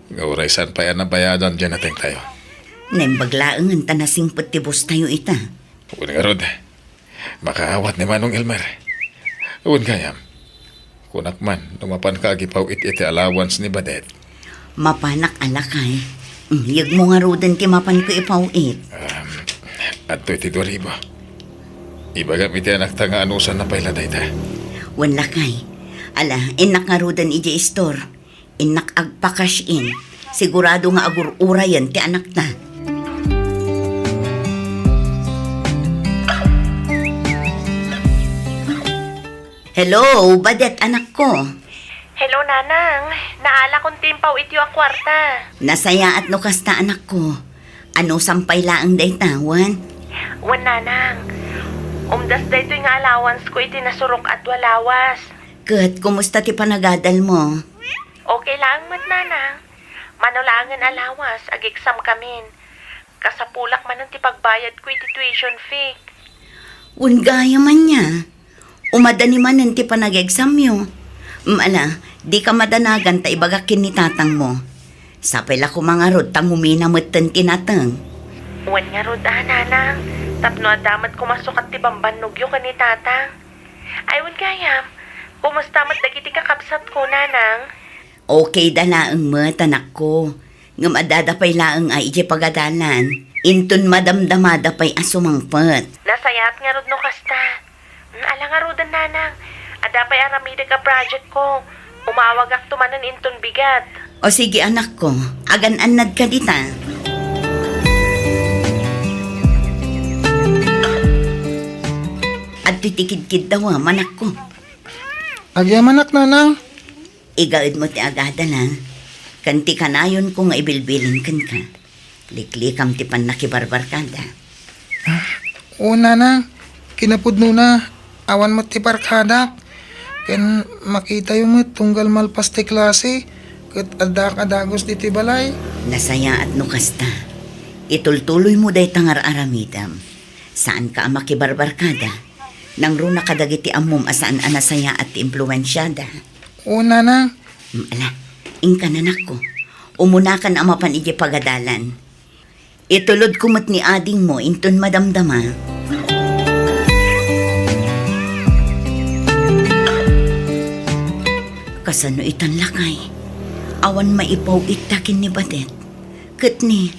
Nga uray saan pay a nabayadan diay natengtayo. Naimbag laengen ta nasingpet ti bustayo ita. Wen ngarud, makaawat ni Manong Elmer. Wen gayam, kunak man no mapanka agipaw-it iti allowance ni Badet. Mapanak a, lakay. Mm, yegmo ngaruden ti mapanko ipaw-it. Um, adtoy ti dua ribu. Ibagam iti anakta nga anusanna pay la dayta. Wen, lakay. Ala, innak ngaruden idiay store. Innak agpa-cash in. Sigurado nga agur-urayen ti anakta. Hello, Badet, anakko. Hello, Nanang. Naalakon ti impaw-ityo a kuarta. Nasayaat no kasta, anakko. Anusan pay laeng dayta, wen? Wen, Nanang. Umdas daytoy nga allowance ko iti nasurok a dua lawas. Ket kumusta ti panagadalmo? Okay laeng met, Nanang. Mano laengen a lawas, ag-exam kamin. Kasapulak manen ti pagbayadko iti tuition fee. Wen gayam ania, umadani manen ti panag-examyo. Mm, ala, dika madanagan ta ibagak ken ni tatangmo. Sapay la koma ngarud ta ngumina metten ti nateng. Wen ngarud a, Nanang, tapno adda met koma sukat ti bambannogyo ken ni tatang. Ay, wen gayam, kumusta met dagiti kakabsatko, Nanang? Okay da laeng met, anakko. Ngem addada pay laeng a idiay pagadalan. Inton madamdamada pay a sumangpet. Nasayaat ngarud no kasta. Mm, ala ngaruden, Nanang. Adda pay aramidek a projectko. Umawagakto manen inton bigat. O sige, anakko. Agan-annadka dita. Adtoy ti kidkiddawem, anakko. Agyamanak, Nanang. Igaedmo ti agadal, a. Ken ti kanayonko nga ibilbilin kenka. Liklikam ti pannakibarbarkada. Ah, o, Nanang. Kinapudnona, awan met ti barkadak. Ken makitayo met tunggal malpas ti klase, ket addaak a dagus ditoy balay. Nasayaat no kasta. Itultuloymo dayta nga ar-aramidem. Saanka a makibarbarkada. Nangruna kadagiti ammom a saan a nasayaat ti impluensiada. Una na. Mm, ala, inka, anakko. Umunakan a mapan idiay pagadalan. Itulodko met ni adingmo inton madamdama. Kasano itan, lakay? Awan maipaw-itta ken ni Badet. Ket ni,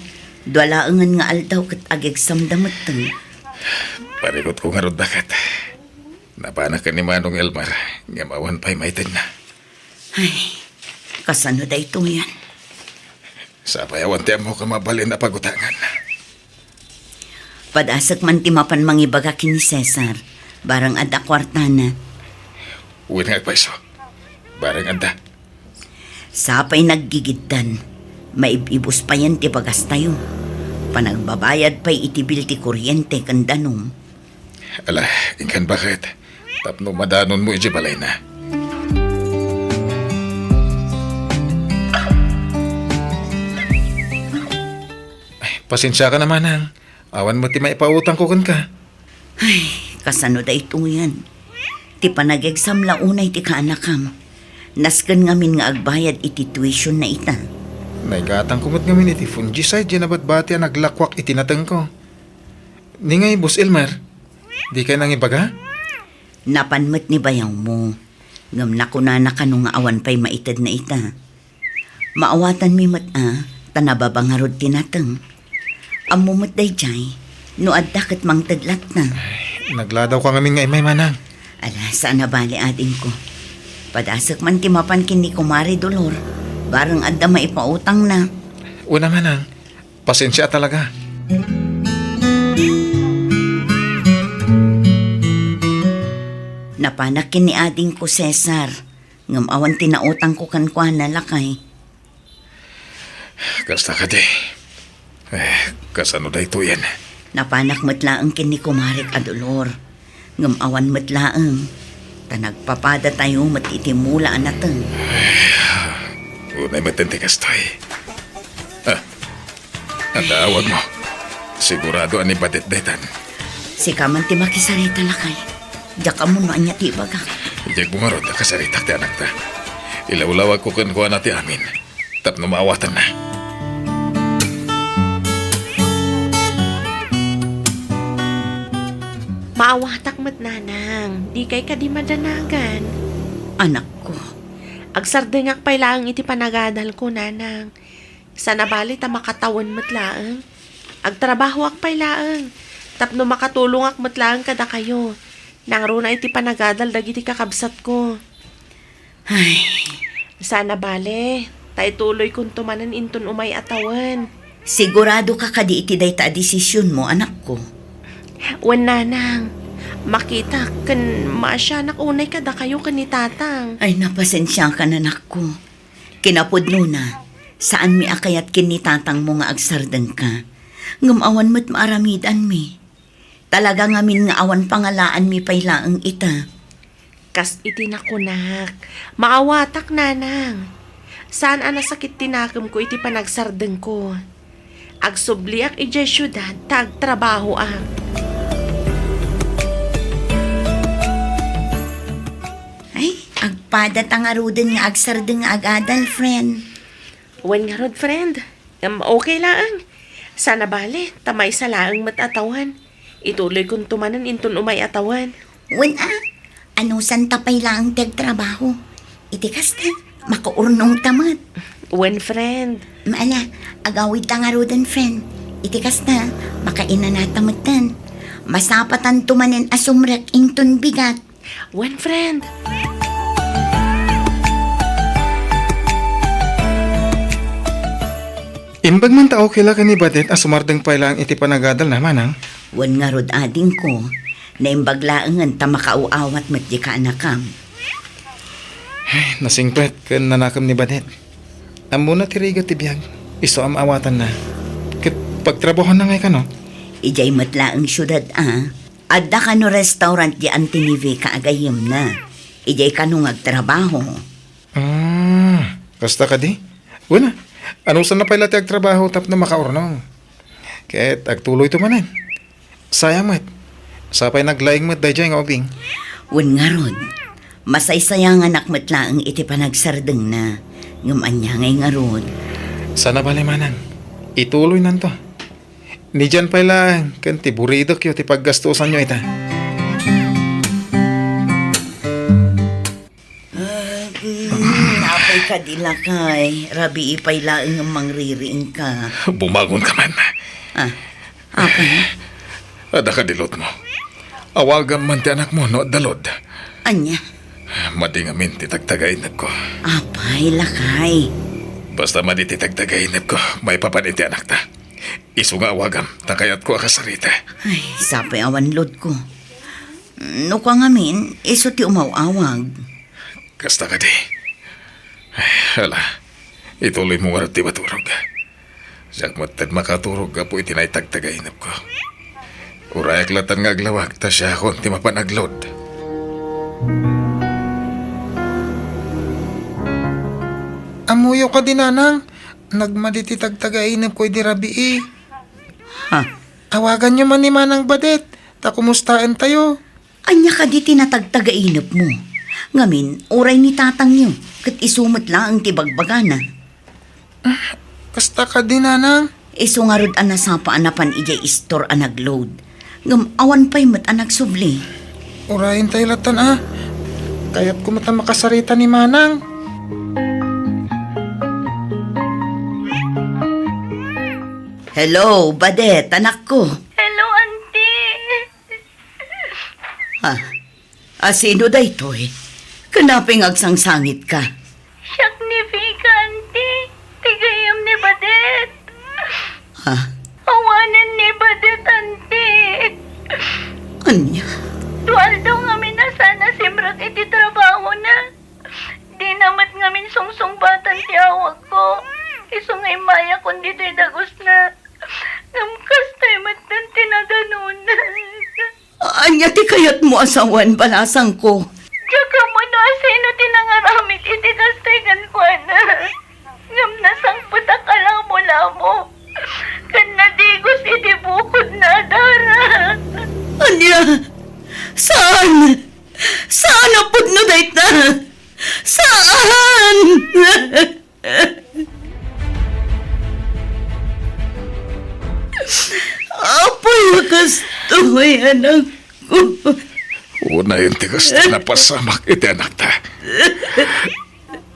dua laengen nga aldaw ket agegsamda metten. Parikutko ngarud, daket. Napanak ken ni Manong Elmer, ngem awan pay maitedna. Ay, kasano daytoyen? Sapay awan ti ammok a mabalin a pagutangan. Padasek man ti mapan mangibaga ken ni Cesar, barang adda kuartana. Wen nga agpayso, barang adda. Sapay naggigiddan, maib-ibus payen ti bagastayo. Panagbabayad pay iti bil ti kuryente ken danum. Ala, inkan baket, tapno madanonmo idiay balayna. Ay, pasensiaka na, manang. Awan met ti maipautangko kenka. Ay, kasano daytoyen? Ti panagexam la unay ti kaanakam. Nasken ngamin nga agbayad iti tuition na ita. Naigatangko met ngamin iti fungicide diay nabatbati a naglakuak iti natengko. Ni ngay, Boss Elmer, dikay nangibaga? Napan met ni bayawmo, ngem nakunana kano nga awan pay maitedna ita. Maawatanmi met a, ta nababa ngarud ti nateng. Ammo met daydiay, no adda ket mangted latna. Ay, nagladawka ngamin nga immay, manang. Ala, saan a bale, adingko. Padasek man ti mapan ken ni Kumare Dolor, barang adda maipautangna. Una, manang, pasensia talaga. Napanak ken ni adingko Cesar, ngem awan ti nautangko kenkuana, lakay. Kasta kadi. Eh, kasano daytoyen? Napanak met laeng ken ni kumarek a Dolor. Ngem awan met laeng, ta nagpapadatayo met iti mula a nateng. Unay met ti kastoy. Ah, adda awagmo. Sigurado a ni Badet daytan. Sika man ti makisarita, lakay. Diak ammo no ania ti ibagak. Diak ngarud a kasaritak ti anakta. Ilawlawagko kenkuana ti amin tapno maawatanna. Maawatak met, nanang. Dikay kadi madanagan. Anakko. Agsardengak pay laeng iti panagadalko, nanang. Saan a bale ta makatawen met laeng. Agtrabahoak pay laeng tapno makatulongak met laeng kadakayo. Nangruna iti panagadal dagiti kakabsatko. Ay. Saan a bale, ta ituloykonto manen inton umay a tawen. Siguradoka kadi iti dayta a desisionmo, anakko? Wen, nanang. Makitak ken maasianak unay kadakayo ken ni tatang. Ay, napasensiakan, anakko. Kinapudnona, saanmi a kayat ken ni tatangmo nga agsardengka. Ngem awan met maaramidanmi. Talaga ngamin nga awan pangalaanmi pay laeng ita. Kas iti nakunak, maawatak, nanang. Saan a nasakit ti nakemko iti panagsardengko. Agsubliak idiay siudad ta agtrabahoak. Ay, agpadata ngaruden nga agsardeng nga agadal, friend. Wen ngarud, friend. Ngem okay laeng. Saan a bale, ta maysa laeng met a tawen. Ituloykonto manen inton umay a tawen. Wen a, anusanta pay laeng ti agtrabaho. Iti kasta, makaurnongta met. Wen, friend. Ala, agawidta ngaruden, friend. Iti kasta, makainanata metten. Masapatanto manen a sumrek inton bigat. Wen, friend. Imbag man ta okay la ken ni Badet a sumardeng pay laeng iti panagadalna, manang? Wen ngarud, adingko, naimbag laengen ta makaaw-awat met di kaanakam. Ay, nasingpet ken nanakem ni Badet. Ammona ti rigat ti biag, isu a maawatanna. Ket pagtrabahoanna ngay kano? Idiay met laeng siudad a. Adda kano restaurant di Auntie Niveca a gayyemna. Idiay kano nga agtrabaho. Ah, kasta kadi? Wen a, anusana pay la ti agtrabaho tapno makaurnong. Ket agtuloyto manen. Sayang met. Sapay naglaing met daydiay nga ubing. Wen ngarud, masaysayanganak met laeng iti panagsardengna. Ngem ania ngay ngarud? Sana bale manang. Ituloynanto. Ni Jan pay laeng ken ti buridekyo ti paggastusanyo ita. Ah, mm, apay kadi lakay, rabii pay laeng nga mangririingka. Bumangon ka man. Ah, apay? Adda kadi lodmo? Awagam man ti anakmo no adda lod. Ania? Madi ngamin ti tagtagainepko. Apay, lakay? Basta madi ti tagtagainepko, maipapan iti anakta. Isu nga awagam, ta kayatko a kasarita. Ay, sapay awan lodko. No kua ngamin, isu ti umaw-awag. Kasta kadi. Ay, ala, ituloymo ngarud ti maturog. Siak met ti makaturog gapu iti naitagtagainepko. Urayak latta nga aglawag, ta siakon ti mapan aglod. Ammoyo kadi, nanang, nagmadi ti tagtagainepko idi rabii. Ha? Awaganyo man ni Manang Badet, ta kumustaentayo. Ania kadi ti natagtagainepmo? Ngamin, uray ni tatangyo, ket isu met laeng ti bagbagana. Ah, kasta kadi, nanang? Isu ngarud a nasapa a napan idiay istor a nagload. Ngem awan pay met a nagsubli. Urayentayo lattan a. Kayatko met a makasarita ni manang. Hello, Badet, anakko. Hello, Auntie. Ha? A, sino daytoy? Ken apay nga agsangsangitka? Siak ni Vika, Auntie. Ti gayyem ni Badet. Ha? Awanen ni Badet, Auntie. Ania? Dua aldaw ngamin a saan a simrek iti trabahona. Dina met ngamin sungsungbatan ti awagko. Isu nga immayakon ditoy dagusna. Ngem kastoy met ti nadanona. Ania ti kayatmo a sawen, balasangko? Diak ammo no asino ti nangaramid iti kastoy kenkuana. Ngem nasangpetak a lamo-lamo ken nadigos iti bukodna a dara. Ania? Saan? Saan a pudno dayta? Saan? Apay a kastoy, anakko? Unayen ti kasta napasamak iti anakta.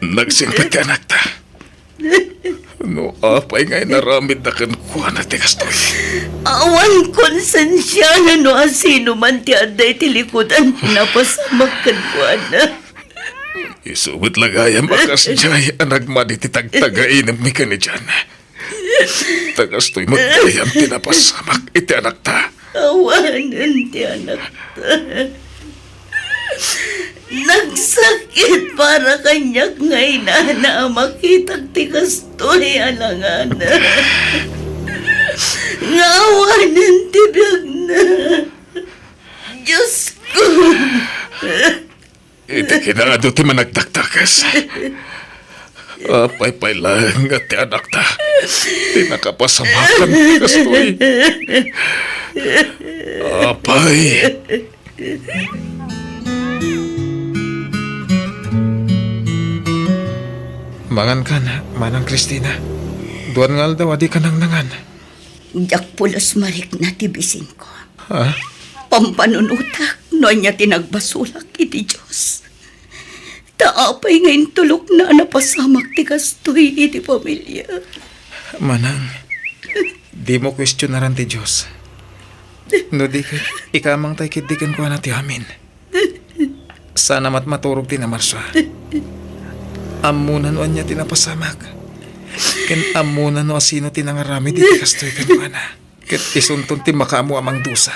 Nagsingpet ti anakta. No apay nga inaramidda kenkuana ti kastoy? Awan konsensiana no asino man ti adda iti likudan ti napasamak kenkuana. Isu met la gayam a kasdiay a nagmadi ti tagtagainepmi ken ni Jan. Ta kastoy met gayam ti napasamak iti anakta. Awanen ti anakta. Nagsakit para kaniak nga inana a makitak ti kastoy a langana. Nga awanen ti biagna. Diosko. Iti kinaadu ti managdakdakes. Apay pay laeng nga ti anakta ti nakapasamakan ti kastoy. Apay. Mangankan, Manang Cristina. Duan nga aldaw a dika nangnangan. Diak pulos marikna ti bisingko. Ha? Pampanunotak no ania ti nagbasolak iti Dios. Ta apay nga intulokna a napasamak ti kastoy iti pamilia? Manang, dimo kuestionaran ti Dios. No di ket, ikamangtay ketdi kenkuana ti amin. Sana met maturog ti namarsua. Ammona no ania ti napasamak. Ken ammona no asino ti nangaramid iti kastoy kenkuana. Ket isunton ti makaammo a mangdusa.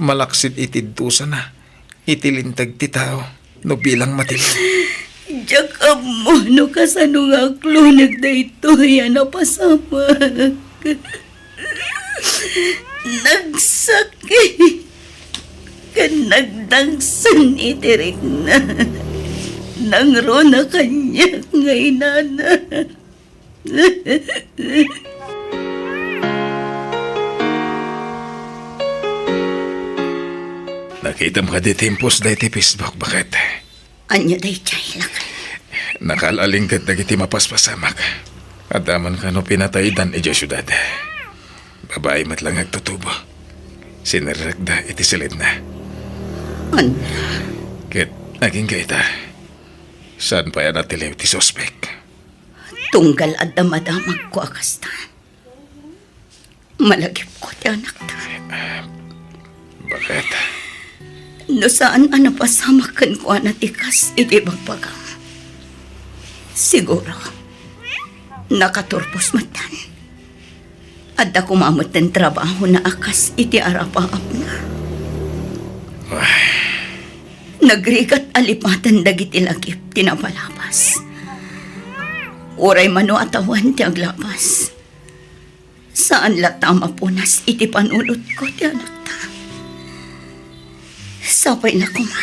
Malaksid iti dusana, iti linteg ti tao, no bilang matiliw. Diak ammo no kasano nga akloneg daytoy a napasamak. Nagsakit ken nagdagsen iti rikna. Nangruna kaniak nga inana. Nakitam kadi ti impos daytoy Facebook, baket? Ania daydiay, lakay? Nakal-alinggad dagiti mapaspasamak. Adda man kano pinataydan idiay siudad. Babai met la nga agtutubo. Sinerrekda iti silidna. Ania? Ket agingga ita, saan pay a natiliw ti suspek. Tunggal adda madamagko a kasta. Malagipko ti anakta. Baket? No saan a napasamak kenkuana ti kas iti ibagbagam, siguro, nakaturpos metten. Adda koma metten trabahona a kas iti arapaapna. Ay. Nagrigat a lipaten dagiti lagip ti napalabas. Uray mano a tawen ti aglabas, saan latta a mapunas iti panunotko ti anakta. Sapay la koma.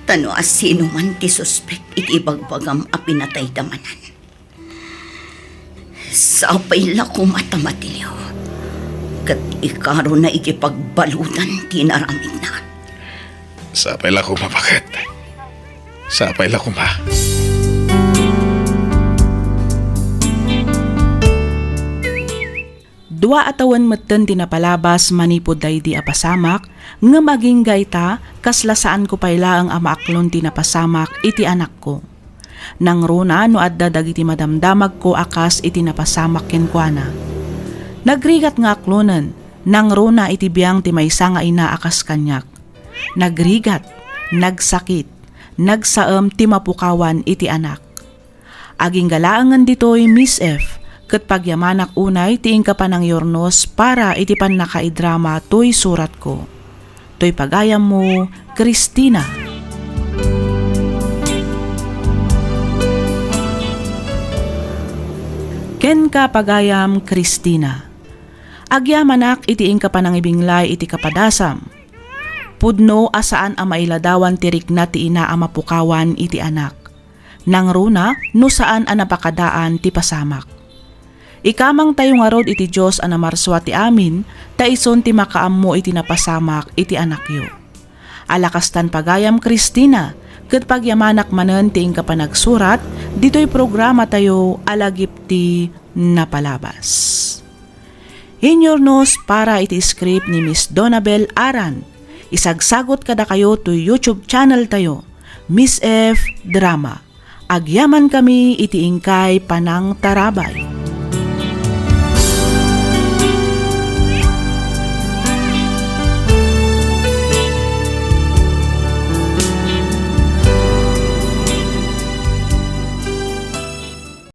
Ta no asinoman ti suspek iti ibagbagam a pinatayda manen, sapay la koma ta matiliw ket ikarona iti pagbaludan ti inaramidna. Sapay la koma, baket? Sapay la koma. Dua a tawen metten ti napalabas manipud daydi a pasamak, ngem agingga ita, kasla saanko pay laeng a maaklon ti napasamak iti anakko. Nangruna no adda dagiti madamdamagko a kas iti napasamak kenkuana. Nagrigat nga aklonen, nangruna iti biang ti maysa nga ina a kas kaniak. Nagrigat, nagsakit, nagsaem ti mapukawan iti anak. Agingga laengen ditoy, Miss F, ket pagyamanak unay ti inka panangyurnos para iti pannakaidrama toy suratko. Toy pagayammo, Christina. Kenka, pagayam Christina. Agyamanak iti inka panangibinglay iti kapadasam. Pudno a saan a mailadawan ti rikna ti ina a mapukawan iti anak. Nangruna no saan a napakadaan ti pasamak. Ikamangtayo ngarud iti Dios a namarsua ti amin, ta isun ti makaammo iti napasamak iti anakyo. Ala kastan, pagayam Christina, ket pagyamanak manen ti inka panagsurat ditoy programatayo a Lagip ti Napalabas. Inyurnos para iti script ni Miss Donabel Aran. Isagsagot kadakayo toy YouTube channel tayo, Miss F Drama. Agyamankami iti inkay panangtarabay.